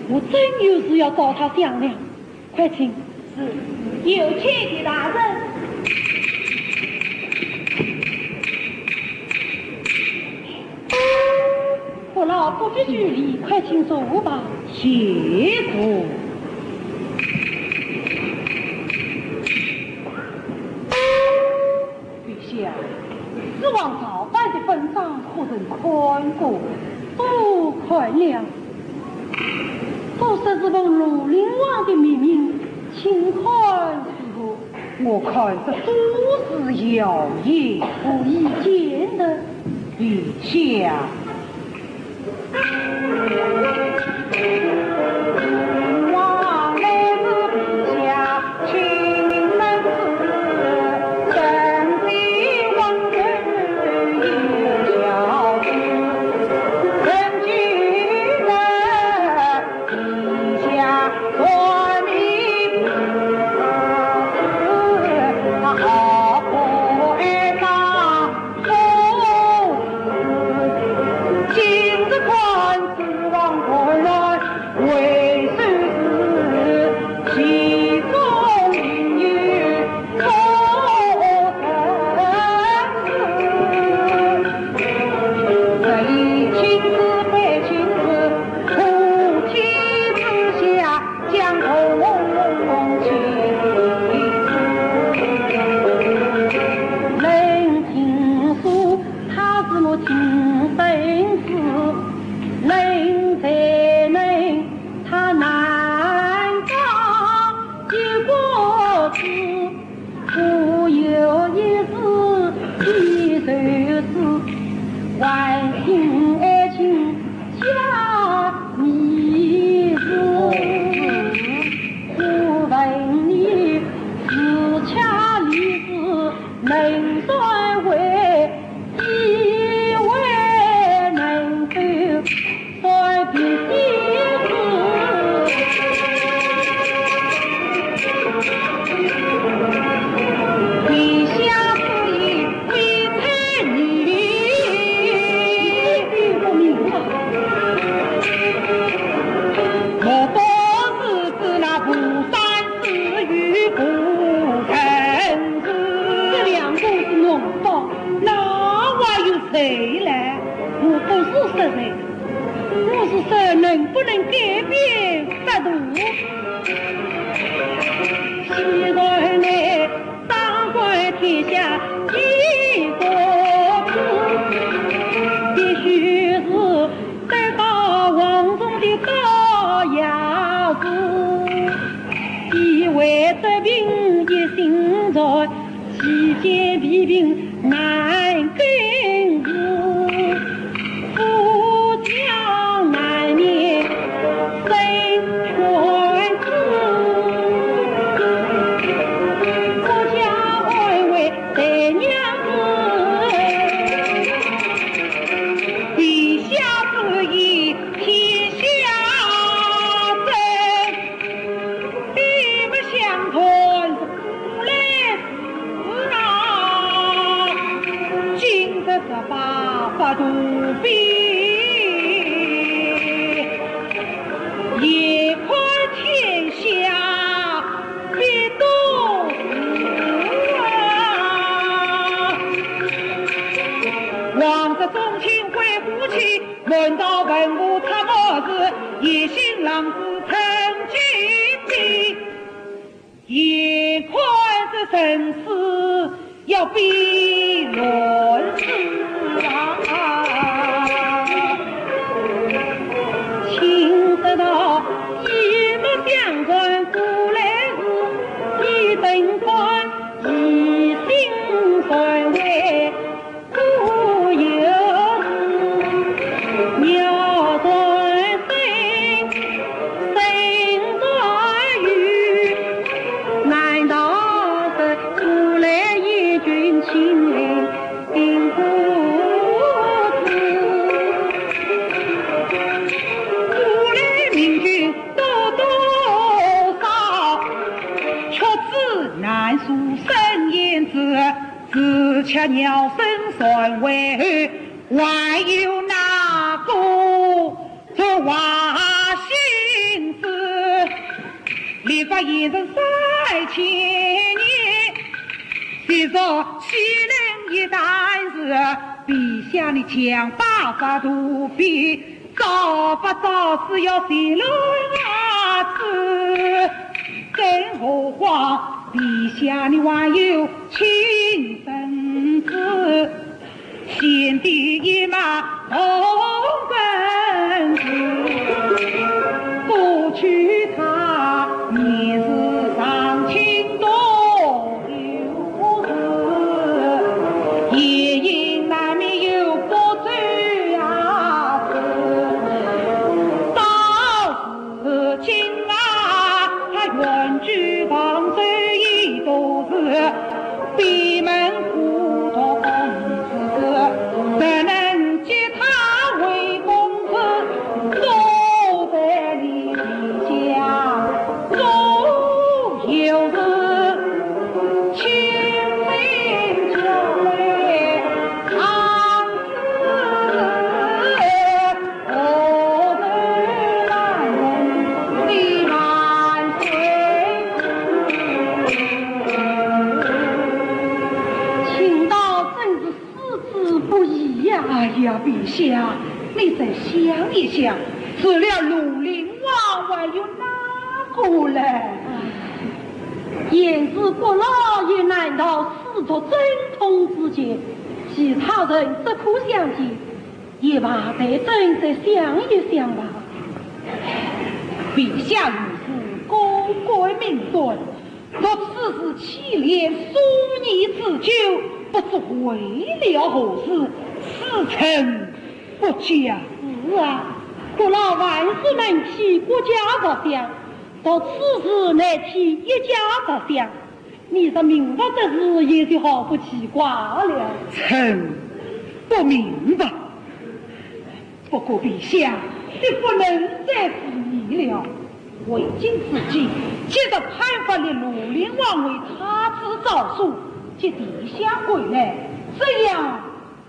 我真有事要找他商量，快请。是，有请的大人。不劳不必拘礼，快请坐吧。谢过。陛下，子王造反的本章，可曾看过？哦，看了。都说是奉绿林王的密命，请看如何？我看这都是谣言。何以见得？陛下。这两个是脓包，那还有谁来？我不是说谁，我是说能不能改变法度？一人三千年，谁说岂能一旦事？陛下你强把法度变，早不早是要谁乱啊子？更何况陛下你还有亲孙子。 先帝一脉同根子，不娶她你是丧亲多有事，夜莺难眠又不走夜思，到 如今啊，他远居房州已多时，闭门苦读孔子字，怎能及他为公子？坐在你的家中有事，亲亲交会。 卿倒真是思之不已呀。哎呀，陛下，你再想一想，除了绿林王，还有哪个嘞？哎，现时国老也难逃四族争统之劫，其他人只可相见， 也怕待朕再想一想吧。陛下如此高官命断，若此事牵连数年之久，不知为了何事，此臣不解。是啊，国老万事能替国家着想，若此事难替一家着想， 你这明白的事也就毫不奇怪了。臣不明白。不过陛下，你不能再迟疑了。为今之计，即刻派发绿林王为太子诏书，接殿下归来，这样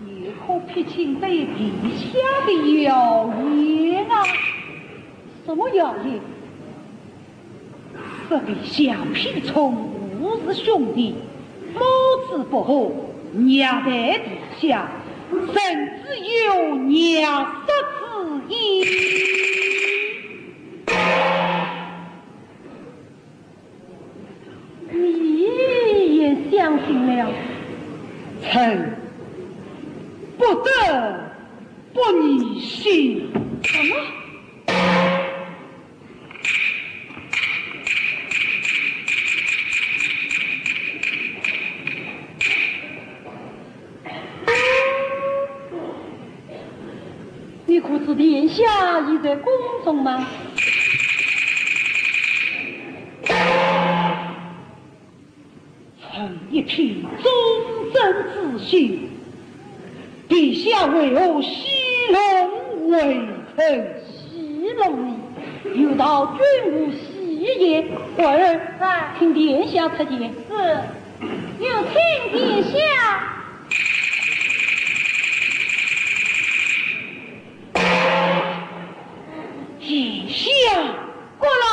也可撇清对陛下的谣言啊。什么谣言？ 说陛下偏宠胡氏兄弟，母子不和，虐待殿下，甚至有虐杀之意。你也相信了？臣不得不疑心。什么？ 你可知殿下已在宫中吗？ 臣一片忠贞之心，陛下为何戏弄微臣？戏弄你？有道君无戏言。婉儿，在。请殿下出见。是，有请殿下。殿下。国老。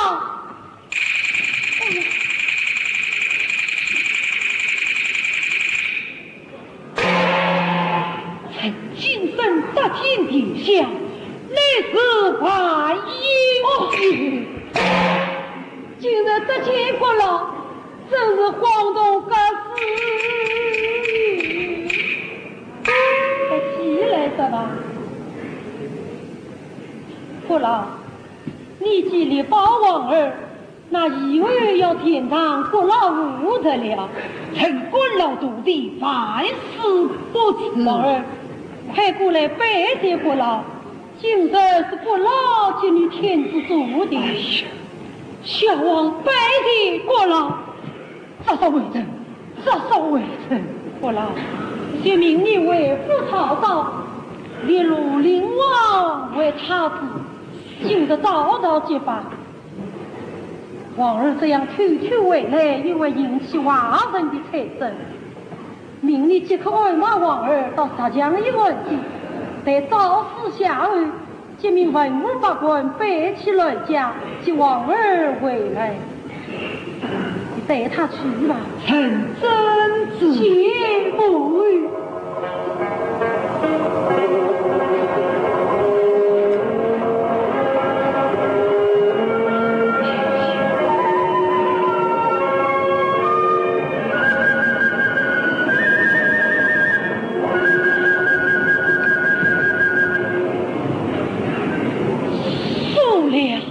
臣今生得见殿下，乃是万幸。哦，今日得见国老，真是恍动不适。快起来说吧。国老，你既力保婉儿， 那以后要全仗国老护着了。臣功劳多的，万死不辞。婉儿，快过来拜见国老，今日是国老给你添置做的。哎呀，小王拜见国老。这是微臣，这是微臣。国老，就命你回府讨诏，立绿林王为太子，今日早早即罢。 婉儿这样偷偷回来，又会引起外人的猜测。命你即刻安排婉儿到石墙驿问计，待诏书写后，即命文武百官摆起銮驾，接婉儿回来。你带他去吧。臣遵旨。请不。受了。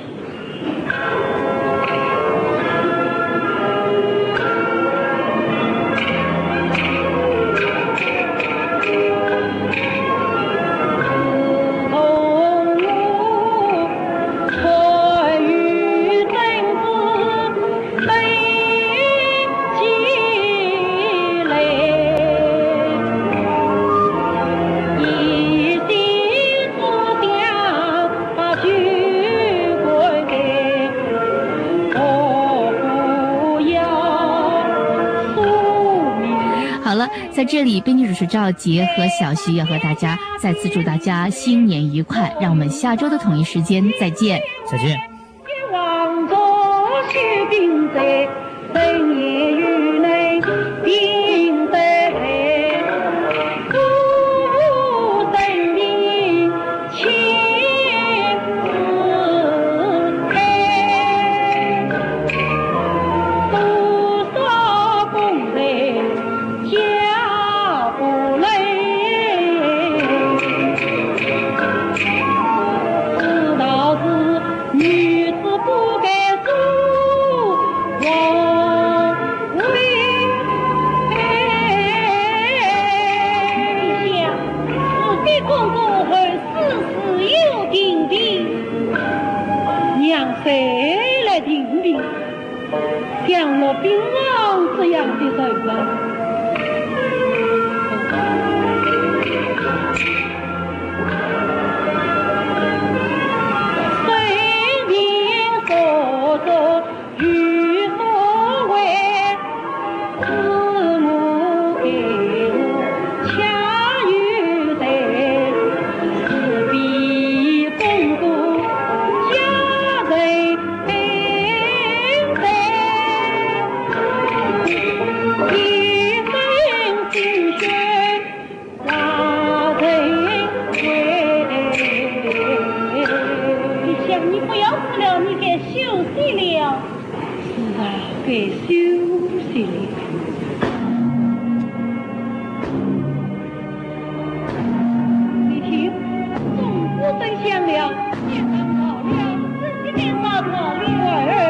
好了，在这里，编剧主持赵杰和小徐要和大家再次祝大家新年愉快，让我们下周的同一时间再见。再见。你想，你不要哭了，你该休息了。是啊，该休息了。你听，钟鼓声响了，天上着了，人间天上着了。